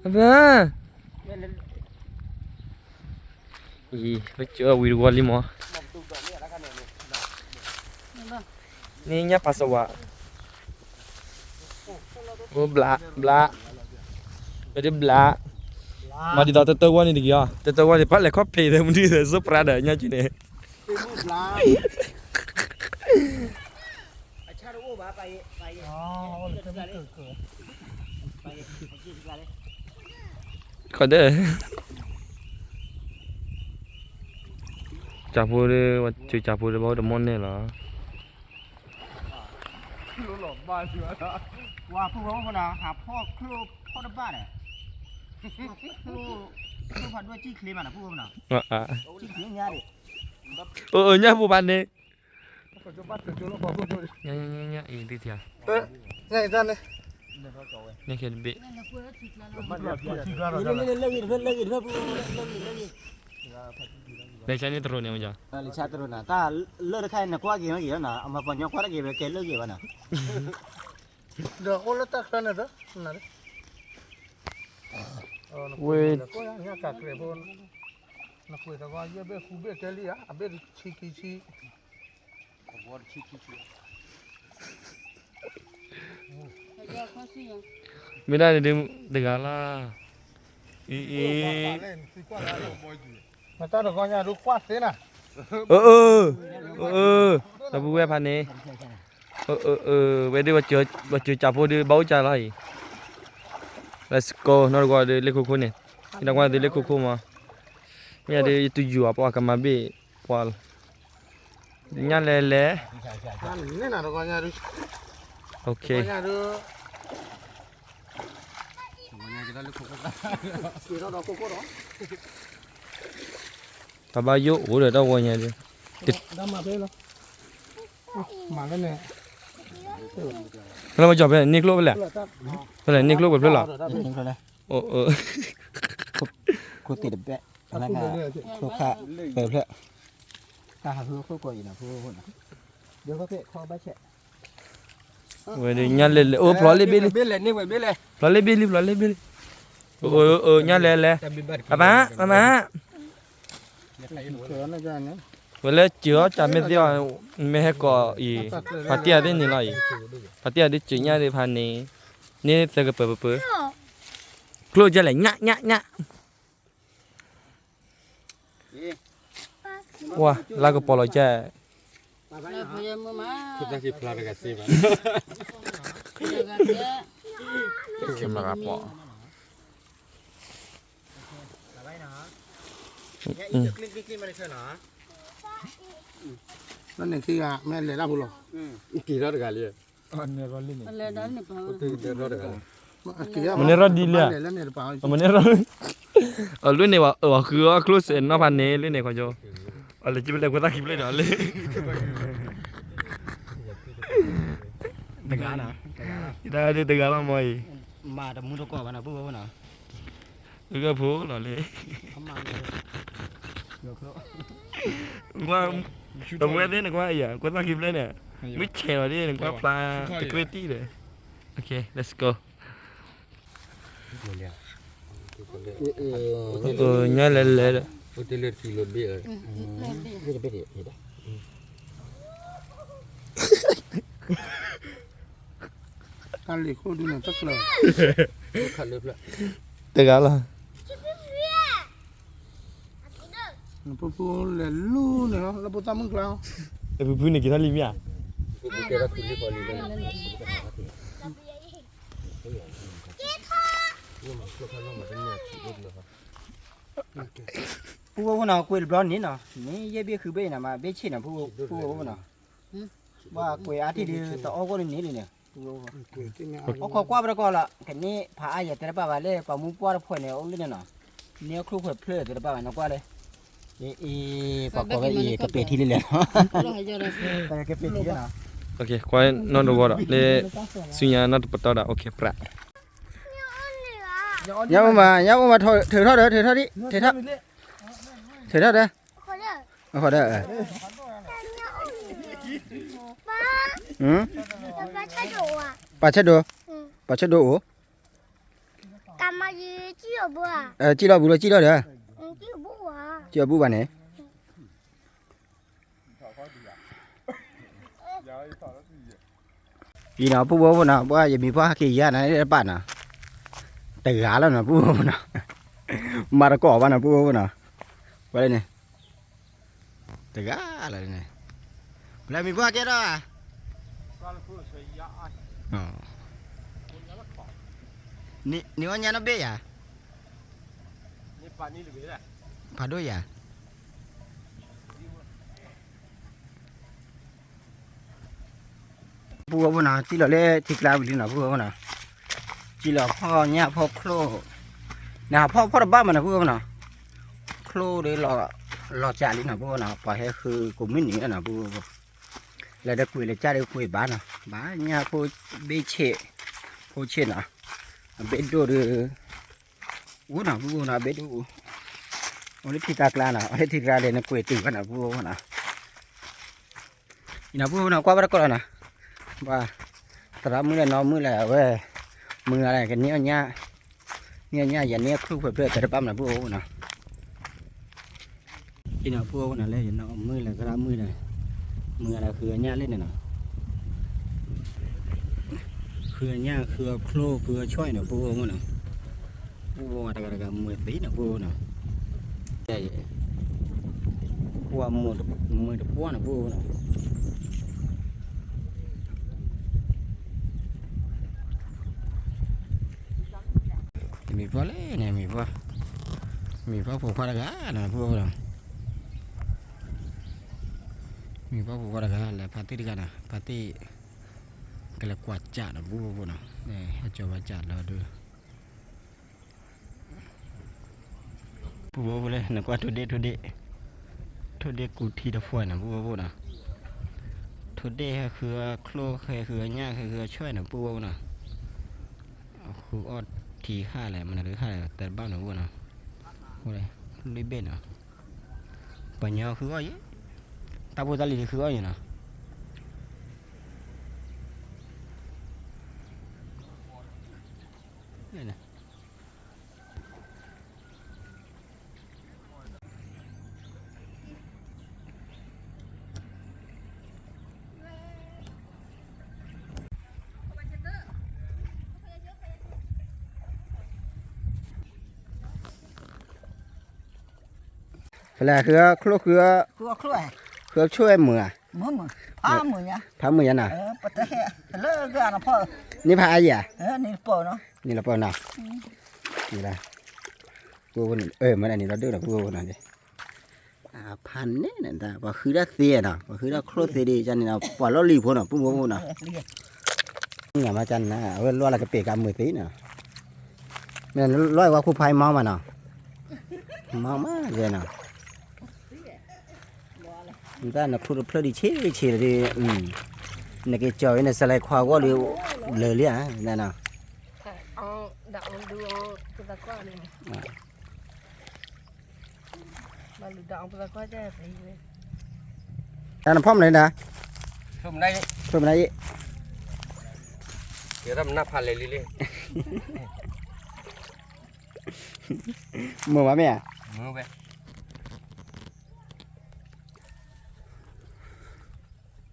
ပၢ်ပၢ်, အံၤ ပကၠိဝံၤတဝီလံမး, န့ၢ်ညၣ်ဖးစဝါ, အိၣ်ဘျးဘျး, ပဒုဘျး, မၤဒ်သိးတတၢဝီန့ၣ်တဂ့ၤအီၤ, တတၢဝီန့ၣ် ပၢ်လဲၤခီၣ်ဖံးဒီးမနုၤဒီး စိပြးဒီးညၣ်ကၠိန့ၣ် ခီဒၢ, ကၠၣ်ဖိဒီး ကၠၣ်ဖိဒီး ဘၣ်အိၣ်တမီၢ်နဲၣ်လီၤ. ဝါ ပူၤဝဲအိၣ်ဖဲနၤ ဟးဖီၣ်ချိၣ်ဖီၣ်တဘၣ်ဒီး, ချိၣ်ဖးဒိၣ်ကံၣ်ချ့မးနၤ ပူၤဝဲဖဲနၤ, ကံၣ်ချ့ညါဒံး, အညၣ်ဖိဖးန့ၣ်, ညါအံၤသ့ၣ်ထံဧါ, ညါအံၤတၢ်န့ၣ်, ညါခဲတဘ့ၣ်, လဲၤဆါန့ၣ်တရိးန့ၣ်မ့ၢ်, လဲၤဆါတရိးနၤ တၢ်လၢတခါအံၤ နကွၢ်က့ၤမ့ၢ်ဂ့ၤလီၤနၤ အမၤပှၤညီကွၢ်တၢ်က့ၤဝဲကဲလၢဂ့ၤဘၣ်နၤ, ဒီးအိၣ်လၢတၢ်ချၢန့ၣ်သၢ, ဝဲ, နကွၢ်တဂီၤယဲၢ်ဘ့ၣ်ဃုဘ့ၣ်ကဲလံဧါ အဘ့ၣ်တဆံခံဆံ မ့ၢ်ဒၣ်န့ၣ်ဒုးတဂၤလၢ်, အံၤအံၤ, မတၢ်တဂီၤညါဒုးကွၢ်သ့နၤ, အၢ, အၢ, ဒီပုၢ်ဝဲၢ်ဖးန့ၣ်, အၢ, ဝဲဒုး ပှၤစၢၤကၠၣ်ဖိဒုးဘၣ်အိၣ်ကၢ်လီၤအံၤ, let's go နီၢ်တဂီၤဒုးလ့ၢ်ခိခိၣ်န့ၣ်, ဟံးဒီးကွၢ်ဒုးလ့ၢ်ခိခိၣ်မး, မ့ၢ်ဒုးယတူၢ်ယူၤအပှၤကမၤဘ့ၣ်ပှၤလီၤ, ညၣ်လဲၤလဲၤ တၢ်ဘၣ်ယိၣ် အိၣ်ဒီးတၢ်ဂီၤညါဒုး, ဖဲလဲၣ်မ့ၢ်ကၠီၤဖဲန့ၣ်ကျိၣ်ဖဲလဲၣ်, ဖဲလဲၣ်န့ၣ်ကျိၣ်ပှဲၤဖျၢၣ်လီၤ, ခိၣ်သ့ၣ်တဘ့ၣ်, ခိၣ်ခၣ်ပှဲၤဖျၢၣ်, တၢ်ဟးဖုခိၣ်ကိးအံၤနၤ, ဝဲဒုးညၣ်လဲၤလဲၤ အိၣ်ဖျိးလ့ၣ်ဘ့ၣ်လံ, ဖျိးလ့ၣ်ဘ့ၣ်လံ ဖျိးလ့ၣ်ဘ့ၣ်လံ, အိၣ် ညၣ်လဲၤလဲၤ, ပၢ်ပၢ်, ပၢ်ပၢ်, ဝဲလၢစၢၤအီၣ်တၢ်မ့ၢ်သ့အီၤ, မ့ၢ်ဟဲကိးအံၤ, ဖါတံၢ်အသ့ၣ်န့ၣ်လီၤအံၤ, ဖါတံၢ်အဒုးစၢၤညၣ်ဒုးဖးန့ၣ်, န့ၢ်သၢကပၢၤပပၢၤ, ကျိၣ်ကဲလဲၣ် ညၣ်ညၣ်ညၣ် ဝါ လါကပီၤလီၤကဲ, လၢန့ၣ်ခံဂၤ မ့ၢ်လဲၤတၢ်ဖိလီၤ, က့ၤထီၣ်တဂၤလံ, တဂၤလံ, မန့ၢ်ရီၣ်ဒ်လဲၣ်, မန့ၢ်ရီၣ်, အလွံၢ်န့ၣ် ပှၤဃုအီၣ်ချိၣ်စဲးနီၣ်ဖးန့ၣ် လွံၢ်န့ၣ်ခီကၠီ, အလဲၤက့ၤပလဲၤကွဲသၣ်ခံဖျၢၣ်ဒီးလၢ တဂၤနီၤ, ယတၢ်ဒုးတဂၤလီၤမ့ၢ်အံၤ, မၤတမူတကိးဘၣ်နီၤ ပုၢ်ဝဲၢ်နီၤ, ဂၢၢ်ဖိလီၤလၢ တဝဲသ့ၣ်နကွၢ်အံၤ ကွဲသၣ်ခံဖျၢၣ်န့ၣ်, မုၢ်ဆဲးလီၤဒ်နကွၢ်ဖျါတကွ့ၢ်တံၢ်ဒီး, OK, let's go. ညါလဲၤလဲၤဒီး တၢ်လံၤခိၣ်ဒုးန့ၣ် တၢ်ကျၢၤ တဂၤလီၤ, နဖုဖုလဲၤလူၤန့ၣ်လီၤ လၢဖိသၣ်မုၣ်ကျါ, နဖုဖုန့ၣ်က့ၤထီၣ်လံမ့ၢ်ဧါ, ပုၢ်ဝဲၢ်ဖိနီၤ ကွံာ်တဘျီန့ၣ်နီၤ, မ့ၢ်ယဲၢ်ဘ့ၣ်ဃုဘ့ၣ်အံၤနီၤ မ့ၢ်ဘ့ၣ်ဆ့ၣ်နီၤ ပုၢ်ဝဲၢ်ဖိနီၤ, ဘၣ်ကွံာ်အါထံၣ်ဒုး တအီၣ်ဂီၢ်န့ၣ်န့ၣ်လံန့ၣ်, အိၣ်ခိးကွၢ်ပတကီၢ်လီၤ ကန့ၢ်ဖးအါယဲၢ်တဲတဘၣ်ဘၣ်လၢ ပှၤမူပှၢ်တဖှဲးန့ၣ် အိၣ်လၢန့ၣ်နီၤ, န့ၢ်အီၣ်ချိၣ်ခွဲးဖျၢၣ်တဲတဘၣ်ဘၣ် နကွၢ်လၢ အ့ ပှၤကိးဝဲအံၤ ကပဲာ်ထံလံလဲၣ်နီၤ, ကပဲာ်ထံလံနီၤ, ကွၢ်နီၣ်တဝီဒီး လၢ ဆူညါနီၣ်တပတီၢ်ဒီး OK ပြး, ညၣ်အိၣ်မး ညၣ်အိၣ်မး ထုးထီၣ်ဒီး ထုးထီၣ်ဒံး ထုးထီၣ်, ထုးထီၣ်ဒီး, အဃိဒီး, ပာ်ဆၢဒိၣ်, ပာ်ဆၢဒိၣ်အိၣ်, စံၣ်လီၤဘူးလီၤ စံၣ်လီၤဒီး, စံၣ်လီၤဘူးဘၣ်န့ၣ် အံၤနီၤ ပုၢ်ဝဲၢ်ဖိနီၤ ပှၤယမံၤပှၢ်ဟဲက့ၤယၤန့ၣ်တဘၣ်နီၤ, တဂၤလီၤနီၤ ပုၢ်ဝဲၢ်ဖိနီၤ, မၤတကိးဘၣ်နီၤ ပုၢ်ဝဲၢ်ဖိနီၤ, ပှၤလၢန့ၣ်, တဂၤလီၤန့ၣ်, ပှၤလၢမံၤပှၢ်ကဲထီၣ်ဧါ, နအီၣ်ညၣ်နီၣ်ဘ့ၣ်ယၤ, ဖးဒိၣ်ယၤ ပုၢ်ဝဲၢ်ဖိနီၤ စံၣ်လီၤလၢထံကျါဝံၤလံနီၤ ပုၢ်ဝဲၢ်ဖိနီၤ, စံၣ်လီၤဖီၣ်ညၣ်ဖီၣ်ချိၣ်, နဟးဖီၣ်ဖီၣ်တဘၣ်မးနီၤ ပုၢ်ဝဲၢ်ဖိနီၤ, ချိၣ်ဒီး လီၤစးလံနီၤ ပုၢ်ဝဲၢ်ဖိနီၤ ပှၤဟဲဃုကိးမုၢ်နံၤနီၤ ပုၢ်ဝဲၢ်ဖိ, လၢတကွံာ်လၢကၢ်ဒီးကွံာ်ဘၣ်နီၤ ဘၣ်ညၣ်ဖိဘ့ၣ်ဆ့ၣ်, ဖိဆ့ၣ်နီၤ, အဘ့ၣ်ဒိၣ်ဒီး အိၣ်နီၤ ပုၢ်ဝဲၢ်ဖိနီၤ အဘ့ၣ်ဒိၣ်အိၣ်, အိၣ်လၢထံကျါနီၤ အိၣ်လၢထံကျါဒီး နကွံာ်တုၤဘၣ်နီၤ ပုၢ်ဝဲၢ်ဖိနီၤ, အံၤနီၤ ပုၢ်ဝဲၢ်ဖိနီၤ ကွၢ်ဘၣ်တကိးလီၤနီၤ, ဘၣ်, သရၣ်မုၣ်လဲၣ်နီၢ်မုၣ်လဲၣ် အဝဲ, မုၢ်ဂၤလဲၣ် ကန့ၢ်အီၣ်ညၣ်, န့ၢ်အီၣ်ညၣ် ယၤန့ၢ်အီၣ်ချိၣ်ခွဲးဖျၢၣ်တဲတဘၣ်မးနီၤ ပုၢ်ဝဲၢ်ဖိနီၤ အံၤနီၤ ပုၢ်ဝဲၢ်ဖိနီၤ လၢယနီၢ်မုၣ်လၢသရၣ်မုၣ်ဒီး, မုၢ်ဂၤလၢဃုအညၣ်လဲၣ်န့ၣ်နီၤ, ဃုအညၣ် ဃုအချိၣ် ဃုအဆွဲၣ်နီၤ ပုၢ်ဝဲၢ်ဖိနီၤ, အိၣ်ဝဲတဂၤတဂၤမုာ်သ့နီၤ ပုၢ်ဝဲၢ်ဖိနီၤ, အိၣ်ဝဲမုာ်တပှၢ်နီၤ ပုၢ်ဝဲၢ်ဖိနီၤ မံၤပှၢ်လဲၣ်န့ၣ် မံၤပှၢ်, မံၤပှၢ်ဖိခွါတဂၤန့ၣ် ပုၢ်ဝဲၢ်ဖိနီၤ, မံၤပှၢ်ဖိခွါတဂၤ လဲၤဖါတံၢ်တဂၤန့ၣ် ဖါတံၢ်, ကလဲၤကွၢ်စးနီၤ ပုၢ်ဝဲၢ်ဖိနီၤ, ဟဲကၠီၤဝဲစးလီၤဒုး ပုၢ်ဝဲၢ်ဖိလၢ နကွၢ်ထိၣ်ဒ့ၣ် ထိၣ်ဒ့ၣ်, ထိၣ်ဒ့ၣ်ကူထံတဖှဲးန့ၣ် ပုၢ်ဝဲၢ်ဖိနီၤ, ထိၣ်ဒ့ၣ်ဟဲဃုအချိၣ် ဟဲဃုအညၣ် ဟဲဃုအဆွဲၣ်န့ၣ် ပုၢ်ဝဲၢ်ဖိနီၤ, အဃုအီၣ်ထံဟါလဲၣ် မနုၤဟါလဲၣ် တဲတဘၣ်နီၤ ပုၢ်ဝဲၢ်နီၤ, လွံၢ်ဘ့ၣ်နီၤ, ပှၤညီဃုအီၣ်ယဲၢ်, တၢ်ဖိတၢ်လံၤဃုအီၣ်ယဲၢ်နီၤ ဖဲလဲၣ် ဃုအီၣ်ချိၣ် ဃုအီၣ်, ဃုအီၣ်ချိၣ်ဝဲမုာ်ဧါ, ဖးမုာ်ညါနီၤ, န့ၢ်ဖးအါယၤ, န့ၢ်လီၤပၢၢ်နီၤ, မ့ၢ်န့ၣ် ဖးန့ၣ်န့ၣ် ပှၤဃုတၢ်သ့နီၤ, ပှၤဃုတၢ်ချိၣ်သ့ဒ်န့ၣ် ပှၤလီၢ်လံၤဖိနီၤ ပုၢ်ဖိဖိနီၤ, မ့ၢ်မးကန့ၣ် အဝဲလီၢ်လၢကပဲာ်ကါမုာ်သ့နီၤ မ့ၢ်လီၤဝဲခိၣ်ဖးအံၤမီမးနီၤ, မီမးယဲနီၤ, နတၢ်နခူၣ်တဖျၢၣ်ဒံးဆ့ဆ့လီၤဒုး, နက့ၤကၠီၤအံၤနစလဲၤခွါဂီၢ်ဒုး, လၢာ်လံဧါ, တၢ်နဖီၣ်မနုၤဒၣ်, ဖျိမနုၤအံၤ, ကဲထီၣ်မနုၤဖးလဲၢ်လံလံ, မုာ်ဘၣ်မ့ၢ်ဧါ, မုာ်ဝဲ,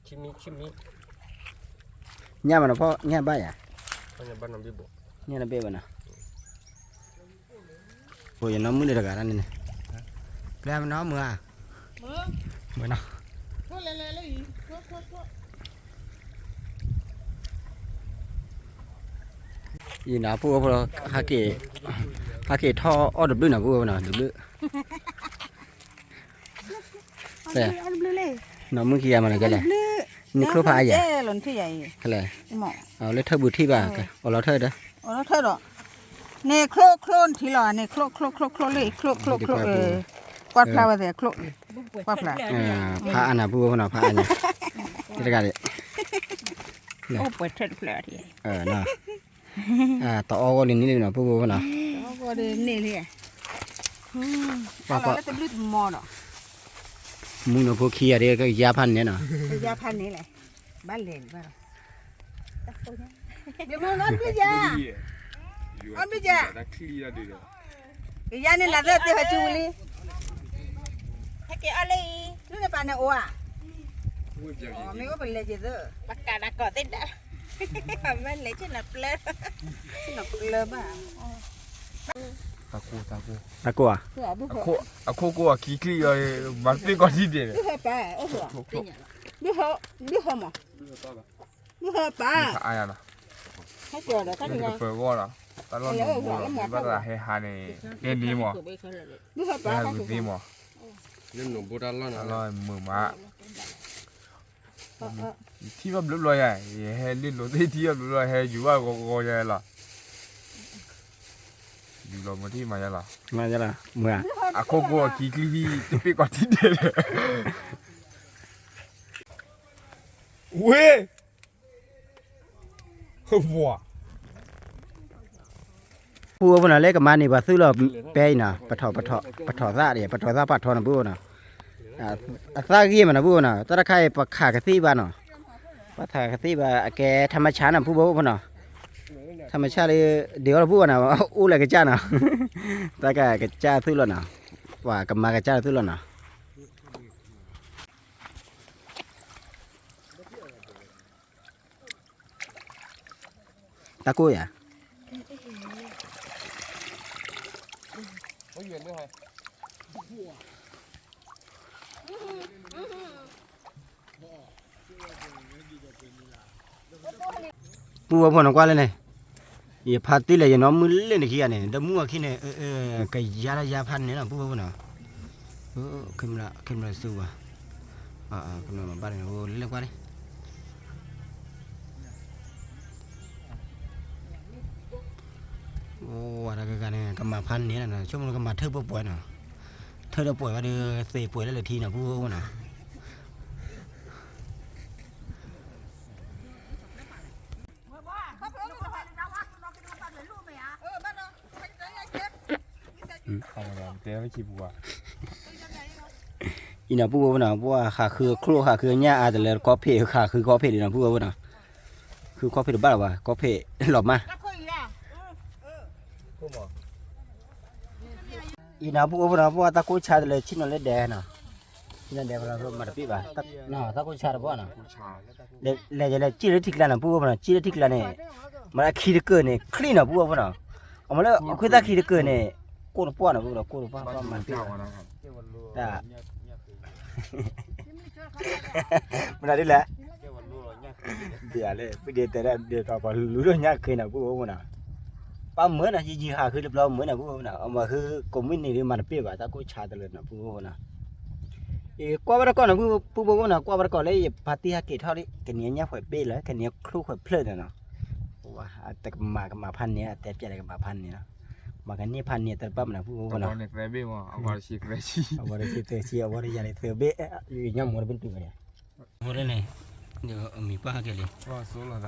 ဆံမံ ဆံမံ, ညၣ်မနုၤဖီၣ် ညၣ်ဘၣ်ယၤ, ညၣ်နဘ့ၣ်ဘၣ်နီၤ, အိၣ်ယနီၢ်မုၣ်န့ၣ်တဂၤဒၣ်န့ၣ်, ပျဲမနီၤမုာ်ဧါ, မုာ်နီၤ, အံၤနီၤ ပုၢ်ဖိလီၤ, ဟဲက့ၤထီၣ်အီၣ်တဘျုးနီၤ ပုၢ်ဖိနီၤ တဘျုး, နီၢ်မုၣ်ခံဂၤမးနီၤ ကဲလဲၣ်, န့ၣ်ချိၣ်ဖးအါယၤ, ခဲလဲၣ်, လၢထၢၣ်ဘူးထံၣ်ဘၣ်, အိၣ်လီၤထၢၣ်ဒီး, အိၣ်လီၤထၢၣ်ဒီး, န့ၣ်ချိၣ်ချိၣ်နထံၣ်လီၤ, န့ၣ်ချိၣ်ချိၣ်ချိၣ်ချိၣ်လံ, ချိၣ်ချိၣ်ချိၣ်, ကွၢ်ဖျါဝဲသ့ၣ်, ကွၢ်ဖျါ, ဖးအါနၤ ပုၢ်ဖိနီၤ ဖးအါနၤ, တဂၤဒၣ်, အိၣ်ပှဲၤထၢၣ်တဖျၢၣ်, တအီၣ်ဂီၢ်လံန့ၣ်လံနီၤ ပုၢ်ဖိနီၤ, အီၣ်ဂီၢ်န့ၣ်လံ, ပှၤလၢတဘျုးတမီၤဒီး, မုၣ်နီၤဖိခံဂၤဒၣ် ကယါဖးန့ၣ်နီၤ, ကယါဖးန့ၣ်လဲၣ်, ဘၣ်လဲၤလံဘၣ်လီၤ, အီၣ်ဘျုးယၤ, အီၣ်ဘျုးယၤ, ကယါန့ၣ်လၢသ့ၣ်ဟဲဆူလံ, ဟဲက့ၤအီၣ်လၢအံၤ, လၢနပာ်န့ၣ်အိၣ်ဧါ, မ့ၢ်အိၣ်ပလဲၤက့ၤသၢ, ပကးနၤကီးသ့ၣ်ဒၣ်, မ့ၢ်လဲၤဆ့ၣ်နၤပျၢၤ, နပျၢၤဘၣ်, တၢ်ကိၢ်ဧါ, အခိၣ်ကိၢ်အခံချံၣ်အီၤ, မၤတပ့ၢ်ကီၢ်ထံဒဲး, ဘုဟီပၢ်, ဘုဟီမး, ဘုဟီပၢ်, ဟဲက့ၤဒီးတၢ်တဂၤ, ပၢၤဂီၢ်လီၤ, တၢ်လီၢ်နဘိလီၤ, ဘၣ်တၢ်ဟဲဟးန့ၣ်, ဟဲန့ၣ်မး, ဘုဟီပၢ်, ဟဲဂုာ်သ့မး, လၢနဘိတၢ်လီၢ်န့ၣ်, တၢ်လီၢ်မုာ်မး ယထံၣ်ဘၣ်ဘျုးဘျီယၤ, ယဟဲလ့လိာ်သ့ၣ်ထံၣ်ဘၣ်ဘျုးဘျီ ဟဲယူၤဘၣ်ဂီၤဂီၤယၤလီၤ, ယူၤလီၤမ့ၢ်ထံၣ်မၤယၤလီၤ, မၤယၤလီၤ, မုာ်ဧါ, အခိၣ်ကိၢ်အခံချံဟံၣ် တပ့ၢ်ကီၢ်ထံဒဲး, ဝ့ၢ်, ဟၢပှၤ ပုၢ်ဝဲၢ်ဖိနီၤ လၢကမၤန့ၢ်ပှၤသုးလီၤ ပဲအံၤနီၤ, ပထီၣ်သၣ်ဒံး ပထီၣ်သၣ်ပာ်ထီနီၤ ပုၢ်ဝဲၢ်နီၤ, အသၣ်ဂ့ၢ်မးနီၤ ပုၢ်ဝဲၢ်နီၤ, တၢ်တခါအံၤ ပခးကသ့ၣ်ဘၣ်နီၤ, ပခးကသ့ၣ်ဘၣ် အကဲထါမဆါနီၤ ပုၢ်ဝဲၢ်ဖိနီၤ, ထါမဆါလၢ ဒုးအီၣ်လၢပုၢ်ဝဲၢ်နီၤ အိၣ်လၢကစၢ်နီၤ, တၢ်ကကစၢ်သုးလီၤနီၤ, ပှၤကမၤကစၢ်သုးလီၤနီၤ. တၢ်ကိၢ်ယၤ ပုၢ်ဝဲၢ်ဖိနီၤ ကွၢ်လၢန့ၣ်, ယဖါတံၢ်လၢယနီၢ်မုၢ်လ့ၣ်န့ၣ်ခံဂၤန့ၣ် ဒီမုၢ်အခံန့ၣ်, ကယါလၢယါဖးန့ၣ်လီၤ ပုၢ်ဝဲၢ်ဖိနီၤ, ခဲမုၢ်လၢ်စူဘၣ်, ဘၣ်န့ၣ် လၢကွၢ်လံ, အိၣ်ဝဲတဂၤဂၤန့ၣ် ကမၤဖးန့ၣ်လီၤနီၤ, ဆိကမိၣ်လၢကမၤထၢၣ်ပှဲၤပှဲၤနီၤ, ထၢၣ်ဒီးပှဲၤဝဲဒီး သ့ပှဲၤလၢလၢထံနီၤ ပုၢ်ဝဲၢ်ဖိနီၤ. အံၤနီၤ ပုၢ်ဝဲၢ်ဖိနီၤ ပှၤဟးဃုချိၣ် ဟးဃုညၣ်အါတလၢ ကီၢ်ဖ့ၣ် ဟးဃုကီၢ်ဖ့ၣ်ဒံးနီၤ ပုၢ်ဝဲၢ်ဖိနီၤ, ဃုကီၢ်ဖ့ၣ်တဘၣ်လၢၤဘၣ် ကီၢ်ဖ့ၣ်လီၤမၢ် အံၤနီၤ ပုၢ်ဝဲၢ်ဖိနီၤ ပှၤတၢ်ကိၢ်ဆါတလၢ ဆ့ၣ်နီၤလၢဒဲနီၤ, ဆ့ၣ်နီၤဒဲဖိနီၤ မၤတပ့ၢ်ဘၣ်, တၢ်ကိၢ်ဆါတဘၣ်နီၤ, လဲၤလဲၤလဲၤ စံၣ်လၢထံကျါနီၤ ပုၢ်ဝဲၢ်ဖိနီၤ, စံၣ်လၢထံကျါန့ၣ်, မၤလၢခံတကၢၢ်န့ၣ် ချံနီၤ ပုၢ်ဝဲၢ်ဖိနီၤ, အမၤလၢအခွံသၣ်ခံတကၢၢ်န့ၣ်, ကိၢ်တပှၢ်နီၤ ပုၢ်ဝဲၢ်နီၤ ကိၢ်တပှၢ် ပှၤမၤတပ့ၢ်ဘၣ်, တၢ် မနုၤဒ်လဲၣ်, ဒ်လဲၣ် ပဒဲတဲဒၣ်ဒဲးထီၣ်ပှၤလူၤထီၣ်ညၣ်ခ့နီၤ ပုၢ်ဝဲၢ်ဖိနီၤ, ပှၤမၢနီၤ ယယံၤဟးဃုတဘျီမၢနီၤ ပုၢ်ဝဲၢ်ဖိနီၤ, အမၤဃုကိးမုၢ်နံၤဒ်မၤတပ့ၢ်ဘၣ် တၢ်ကိၢ်ဆါတလၢနီၤ ပုၢ်ဝဲၢ်ဖိနီၤ, ကွၢ်ဝဲတကီၢ်နီၤ ပုၢ်ဝဲၢ်ဖိနီၤ ကွၢ်ဝဲတကီၢ်လၢယဖါတံၢ်ဟဲက့ၤထီၣ်လံ ကနံၤညၣ်ဖှဲးဘ့ၣ်လၢ ကနံၤချိၣ်ခွဲးဖျၢၣ်န့ၣ်နီၤ, တကမၤကမၤဖးန့ၣ် အတဲပျဲလၢကမၤဖးန့ၣ်နီၤ, ဘၣ်ကန့ၢ်ဖးန့ၣ်တရၢ်ပၢ်မနၤ ပုၢ်ဝဲၢ်နီၤ, အဝဲတဆံသၢဆံ အဝဲတဆံသၢဆံ အဝဲတယၤန့ၣ်သၢဘ့ၣ်, ညါမ့ၢ်တဘ့ၣ်တုၤဝဲန့ၣ်, အဝဲန့ၣ် အမံၤပှၢ်ဟဲက့ၤလံ,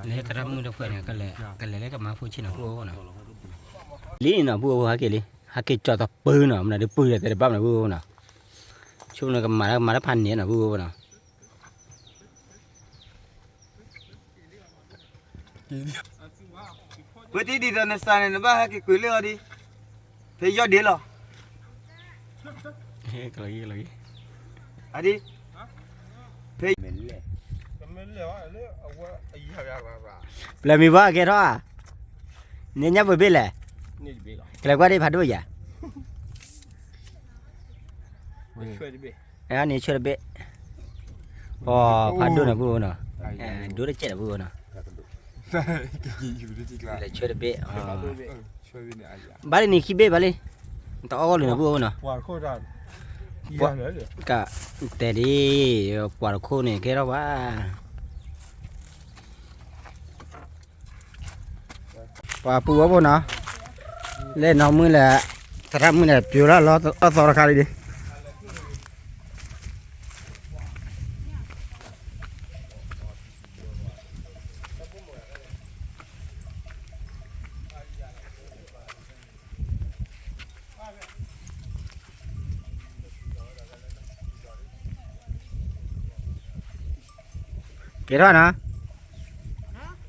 လၢသရၣ်မုၣ်တဖုန့ၣ် ကလဲၤလၢကမါဖိဆ့ၣ်နီၤ ပုၢ်ဝဲၢ်နီၤ, လံနီၤ ပုၢ်ဝဲၢ် ဟဲက့ၤလံ ဟဲက့ၤကၠီၤသပၢၤနီၤ မနုၤဒုးပုၢ်ဒီးသရၣ်ပၢ်မနၤ ပုၢ်ဝဲၢ်နီၤ, ဆိကမိၣ်ကမၤတၢ်ကမၤတၢ်ဖးန့ၣ်နီၤ ပုၢ်ဝဲၢ်နီၤ ကွ့တံဒ်သိးနစးန့ၣ် နဘၣ်ဟဲက့ၤကွံာ်လၢအီၤဒံး, ဖဲယီၢ်ဒ့လီၤ, ကလီၤဂံၢ် ကလီၤဂံၢ်, အဒံး, ဖဲ, ပျၢၤမံၤဘၣ်ကဲထီၣ်ဧါ, န့ၣ်ညါပှဲၤဘ့ၣ်လဲၣ်, ကလဲၤကွၢ်ဒံးဖးဒိၣ်ယၤ န့ၣ်ဆၢတဘ့ၣ်, ပှၤဖးဒိၣ်နီၤ ပုၢ်ဝဲၢ်နီၤ, ဒိၣ်တကဲးနီၤ ပုၢ်ဝဲၢ်နီၤ, လဲၤဆၢတဘ့ၣ်, ဘၣ်လံန့ၣ်ခံဘ့ၣ်ဘၣ်လံ, တအီၣ်ဂီၢ်လံနီၤ ပုၢ်ဝဲၢ်နီၤ, ကတဲဒ်, ပှၤတခိၣ်န့ၣ်ကဲထီၣ်ဘၣ် ပှၤပုၢ်ဝဲၢ်ဖိနီၤ, လဲၤနီၢ်မုၢ်လဲၣ်, သရၣ်မုၣ်န့ၣ် ပျိၤလၢလီအီၣ်သီတခါလံဒံး, ကဲထီၣ်နီၤ,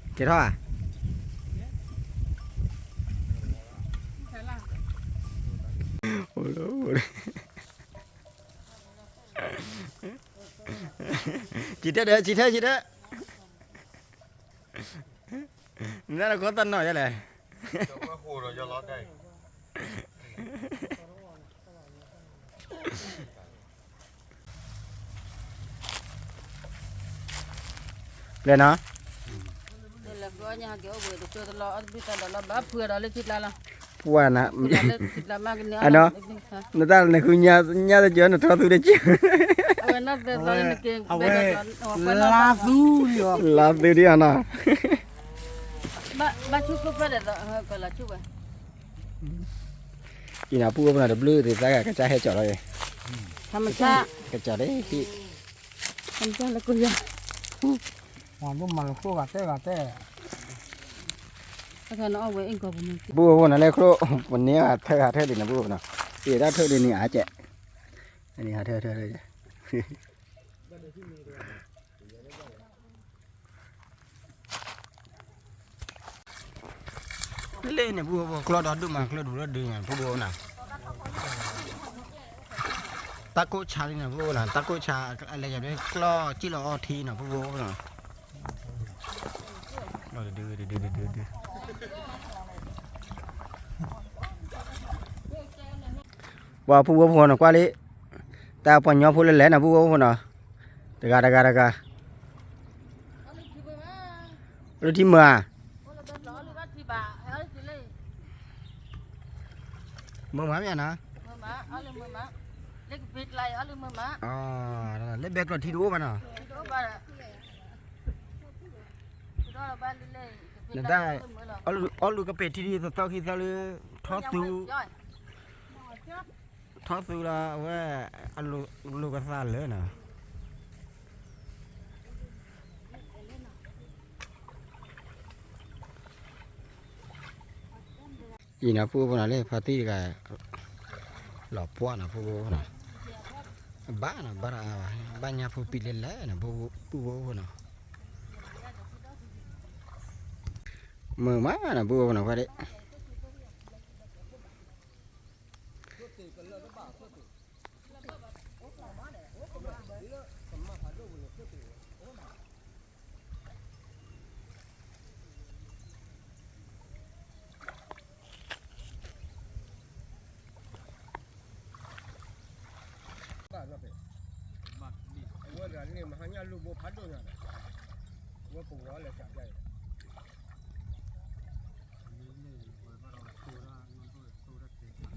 ကဲထီၣ်ဧါ, စံးထၢၣ်ဒီး စံးထၢၣ် စံးထၢၣ်, နတၢ်တခီတၢ်နီၢ်ယဲလဲၣ် ပျဲၢ်နီၤ, ပှၢ်နၤ, အနီၤ, နတၢ်နဃုညါတကၢၢ် နထီၣ်သူတကၢၢ်, အဝဲ, လါသူဒံးအီၤနီၤ, အံၤနၤ ပုၢ်ဝဲၢ်ဖိနီၤ တဘျုးသ့ၣ်သၣ်ဂၤ ကစၢ်ဟဲကၠီၤလီၤအံၤ, ကစၢ်လၢကယၤ, ပုၢ်ဝဲၢ်ဖိနီၤ လၢချိၣ်, ပန့ၢ်ဂၤထၢဂၤထၢဒံးနီၤ ပုၢ်ဝဲၢ်ဖိနီၤ, အံၤဒၣ်ထၢဒံးန့ၣ်အါကဲး, န့ၣ်ဟးထၢထၢထၢ, လ့ၣ်န့ၣ် ပုၢ်ဝဲၢ်ဖိ ကျီၢ်ဒီဒူၣ်မး ကျီၢ်ဒူၣ်လၢဒုးညါ ပုၢ်ဝဲၢ်ဖိနီၤ, တၢ်ကိၢ်ဆါလံနီၤ ပုၢ်ဝဲၢ်ဖိနီၤ, တၢ်ကိၢ်ဆါ အလဲၤယၤဒ်ကျီၢ်စံၣ်လီၤအီထံနီၤ ပုၢ်ဝဲၢ်ဖိနီၤ, ဒုးဒုးဒုးဒုးဒုး ပှၤပုၢ်ဝဲၢ်ဖိနီၤ ကွၢ်လံ, တၢ်ပှၤညီဖိလၢလဲၣ်နီၤ ပုၢ်ဝဲၢ်ဖိနီၤ, တဂၤတဂၤတဂၤ, အီလုၢ်ထံမုာ်ဧါ, မုာ်မးမ့ၢ်နီၤ, လၢဘဲကျီၢ်ထံတအိၣ်ဘၣ်နီၤ, နတၢ်, အီလုၢ်ကပဲာ်ထံဒ်သိးသီခံသီလၢ, ထီသူ, ထီသူလၢအဝဲ, အလိၤကသးလၢာ်နီၤ, အံၤနီၤ ပုၢ်ဝဲၢ်ဖိနီၤ လၢဖါတံၢ်တဂၤ, လီၤပှၢ်နီၤ ပုၢ်ဝဲၢ်ဖိနီၤ, ဘၣ်နီၤ ဘၣ်တအါဘၣ် ဘၣ်ညါဖိပံးလဲၣ်လဲၣ်နီၤ ပုၢ်ဝဲၢ်ဖိနီၤ, မုာ်မးနီၤ ပုၢ်ဝဲၢ်ဖိနီၤ ဖါတံၢ်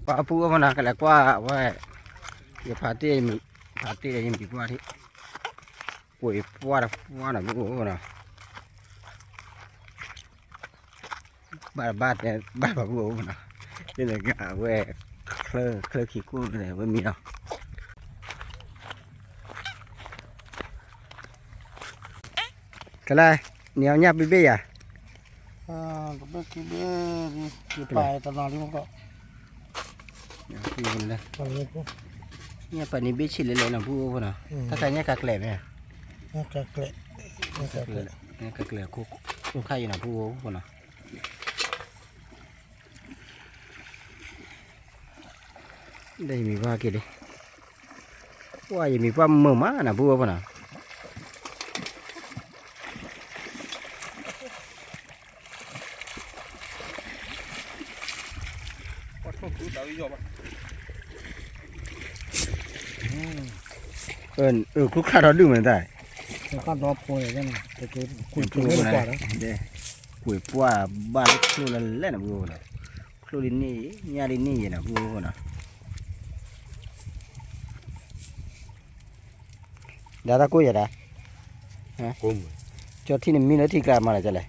ပှၤပုၢ်ဝဲၢ်ဖိနီၤ ကလဲၤကွၢ်ဝဲ, ယဖါတံၢ်, ဖါတံၢ်ဒီးယမံၤပှၢ်ထံး, ကွံာ်ပှၢ်တပှၢ်နီၤ ပုၢ်ဝဲၢ်ဖိနီၤ, ဘၣ်တဘၣ်တဲဘၣ်ပှၤပုၢ်ဝဲၢ်ဖိနီၤ, အဝဲ ချၢ ချၢခံကိၣ်န့ၣ် ဝဲမံနီၤ. ကလဲၣ်, နံၤအီၤညၣ်ပံဘ့ၣ်ယၤ, ကဘ့ၣ်ခံဘ့ၣ်, ယပာ်တနီၤလံမကီး, ညၣ်ပာ်န့ၢ်ဘ့ၣ်ဆံးလဲၣ်လဲၣ်နီၤ ဖုအိၣ်ဖိနီၤ, တၢ်ခါညၣ်ကကျဲၤမ့ၢ်, ညၣ်ကကျဲၤ, ညၣ်ကကျဲၤခိၣ်ခါအံၤနီၤ ဖုအိၣ်ဖိနီၤ. ဒီးယမံၤပှၢ်က့ၤလံ, ပှၢ်ယမံၤပှၢ်မုာ်မးနီၤ ဖုအိၣ်ဖိနီၤ. အၢ ခူၣ်ခါဒီဒုၣ်မးတၢ်, ကွၢ်ဒီဖိ, ကွံာ်ပှၢ်ဘၣ်လၢချိၣ်လၢလဲၣ်နီၤ ဖုအိၣ်ဖိနီၤ, ချိၣ်လံန့ၢ်, ညၣ်လံန့ၢ်ယဲနီၤ ဖုအိၣ်ဖိနီၤ. ဒါတၢ်ကိၢ်ယၤဒၣ်, ကၠီထံၣ်နမံလၢထံကျါမးလၢကလဲၣ်,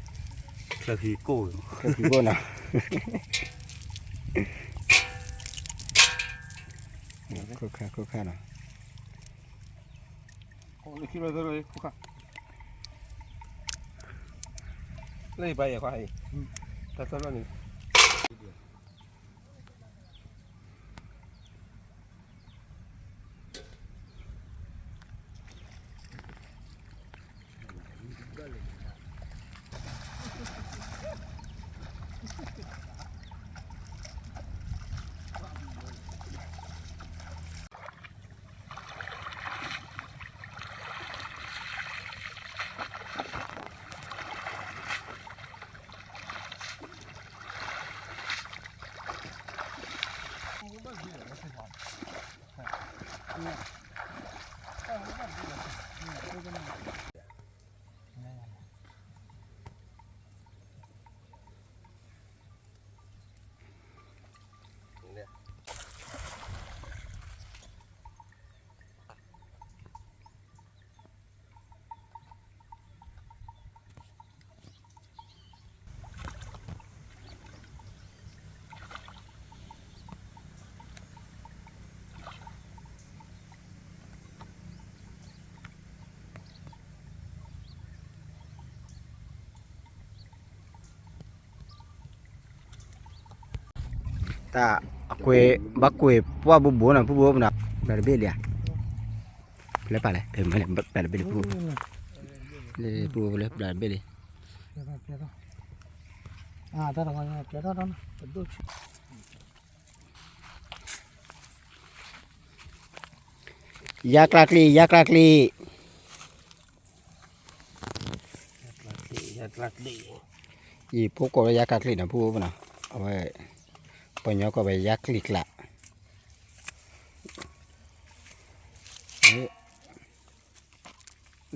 ချၢခံကိၣ်နီၤ, ခိၣ်ခါ ခိၣ်ခါနီၤ. လၢယပာ်ယဲၢ်ခွါအံၤ, တၢ်သၢလီၢ်န့ၣ် တၢ်အကွဲး ဘၣ်ကွဲးပှၢ်ဘိဘိနီၤ ဖုဘိနီၤ, ဘျးတဘ့ၣ်လံဧါ, ဖဲလဲၣ်ပာ်လဲၣ်, ဘျးတဘ့ၣ်လံ ဖုဘိ, ဖဲလဲၣ်ဘျးတဘ့ၣ်လံ, ယါကျါကျံၤ ယါကျါကျံၤ ယဖိကိးဝဲယါကျါကျံၤနီၤ ဖုအိၣ်နီၤ, အဝဲ ပှၤညီကိးဝဲယါကျံၤကျါ, လၢ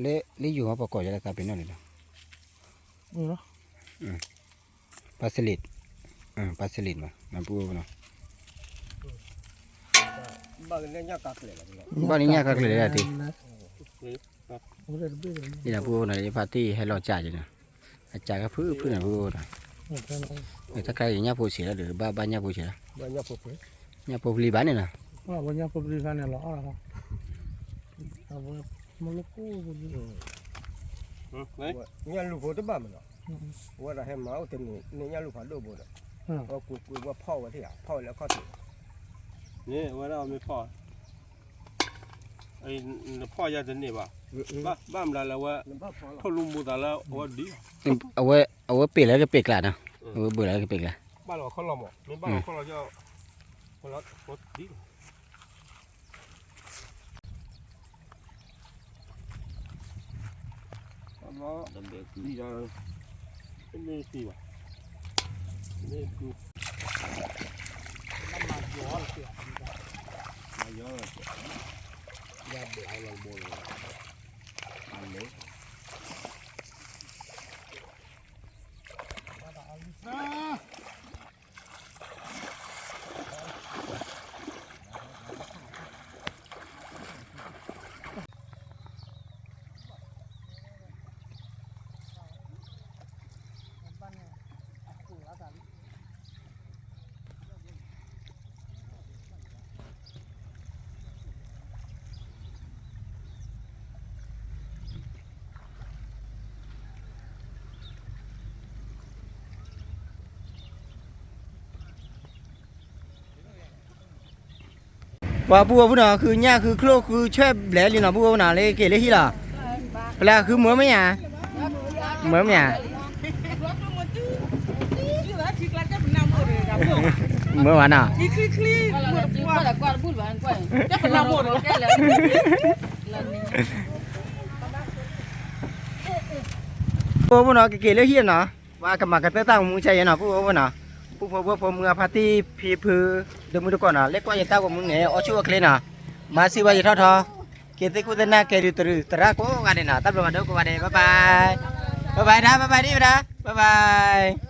လၢယိၤဟီပှၤကိးယါလၢသးပ့ၤနီၣ်န့ၣ်လီၤ, ပှၤစလ့း, ပှၤစလ့းမး ဖုအိၣ်နီၤ, ဘၣ်န့ၣ်ညၣ်ကကျဲၤလၢတၢ်, ယဖါတံၢ်ဟဲလီၤစၢ်က့ၤနီၤ, အစၢ်ကဖုဖုန့ၣ်ဖုအိၣ်နီၤ, တၢ်ခါအံၤညၣ်ဖိဆံးလီၤဒီး ဘၣ်ဘၣ်ညၣ်ဖိဆံးလီၤ, ညၣ်ဖိပျံၤဘၣ်န့ၣ်နီၤ, ညၣ်လူၢ်ဖိတဘၣ်မးနီၤ, ဝဲဒၣ်ဟဲမၤအိၣ်တန့ၢ်န့ၢ်ညၣ်လူၢ်ဖးဒိၣ်ဘိဒီး, ဝဲကွံာ်ကွံာ်ဝဲဖီၣ်ဝဲထံၣ်ဧါ, ဖီၣ်ဝဲလၢအခီၣ်ထံး, န့ၣ်ဝဲဒၣ်မ့ၢ်ဖီၣ်, နဖီၣ်ယၤတန့ၢ်ဘၣ်, ဘၣ်မတၤလဲၣ်ဝဲ, ထိၣ်လူမူသးလၢအဝဲဒ်, အဝဲ အဝဲပ့ၤလၢကပ့ၤကျါနီၤ, အဝဲဘၣ်လၢကပ့ၤကျါ, ဘၣ်လီၤခီလီၤမး မ့ၢ်ဘၣ်လီၤခီလီၤ, ဒ် တဘ့ၣ်သံဘၣ်, တဘ့ၣ်သံဘၣ်, မၤယီၤလီၤ, ယဘ့ၣ်အလီၤဘိလီၤ, အလဲ ဘၣ်န့ၣ် အခိၣ်လၢတၢ်လံ, ပှၤပုၢ်ဝဲၢ်ဖိနီၤ ဃုညၣ်ဃုချိၣ်ဃုဆွဲၣ်ဘျဲၣ်လံနီၤ ပုၢ်ဝဲၢ်ဖိနီၤ လၢက့ၤလၢဟံၣ်လီၤ. ပျဲဃုမၢမ့ၢ်ဧါ, မၢမ့ၢ်ဧါ, မၢဝဲနီၤ. ပုၢ်ဝဲၢ်ဖိနီၤ ကက့ၤလၢဟံၣ်နီၤ, ပှၤကမၤကတၢၢ်တၢ်ဂီၤမူဆါယဲနီၤ ပုၢ်ဝဲၢ်ဖိနီၤ, ပုၢ်ဖိဝဲၢ်ဖိမုၢ်အဖါတံၢ်ဖံဖု ဒီမုၢ်တကိးနီၤ လၢကွၢ်ယတၢ်ဂီၤမူန့ၣ် အိၣ်ဆူၣ်အိၣ်ချ့နီၤ, မၤစံးဘၣ်ယထီၣ်ထီ, က့ၤသ့ၣ်ခိၣ်သ့ၣ်နၢ်ကဲဒုးတရူးသရၣ်ကိးဂၤဒဲးနီၤ တၢ်ဘျုးဘၣ်ဒိကိးဂၤဒဲး bye bye, bye bye ဒၣ် bye bye ဒ်ဝဲဒၣ် bye bye.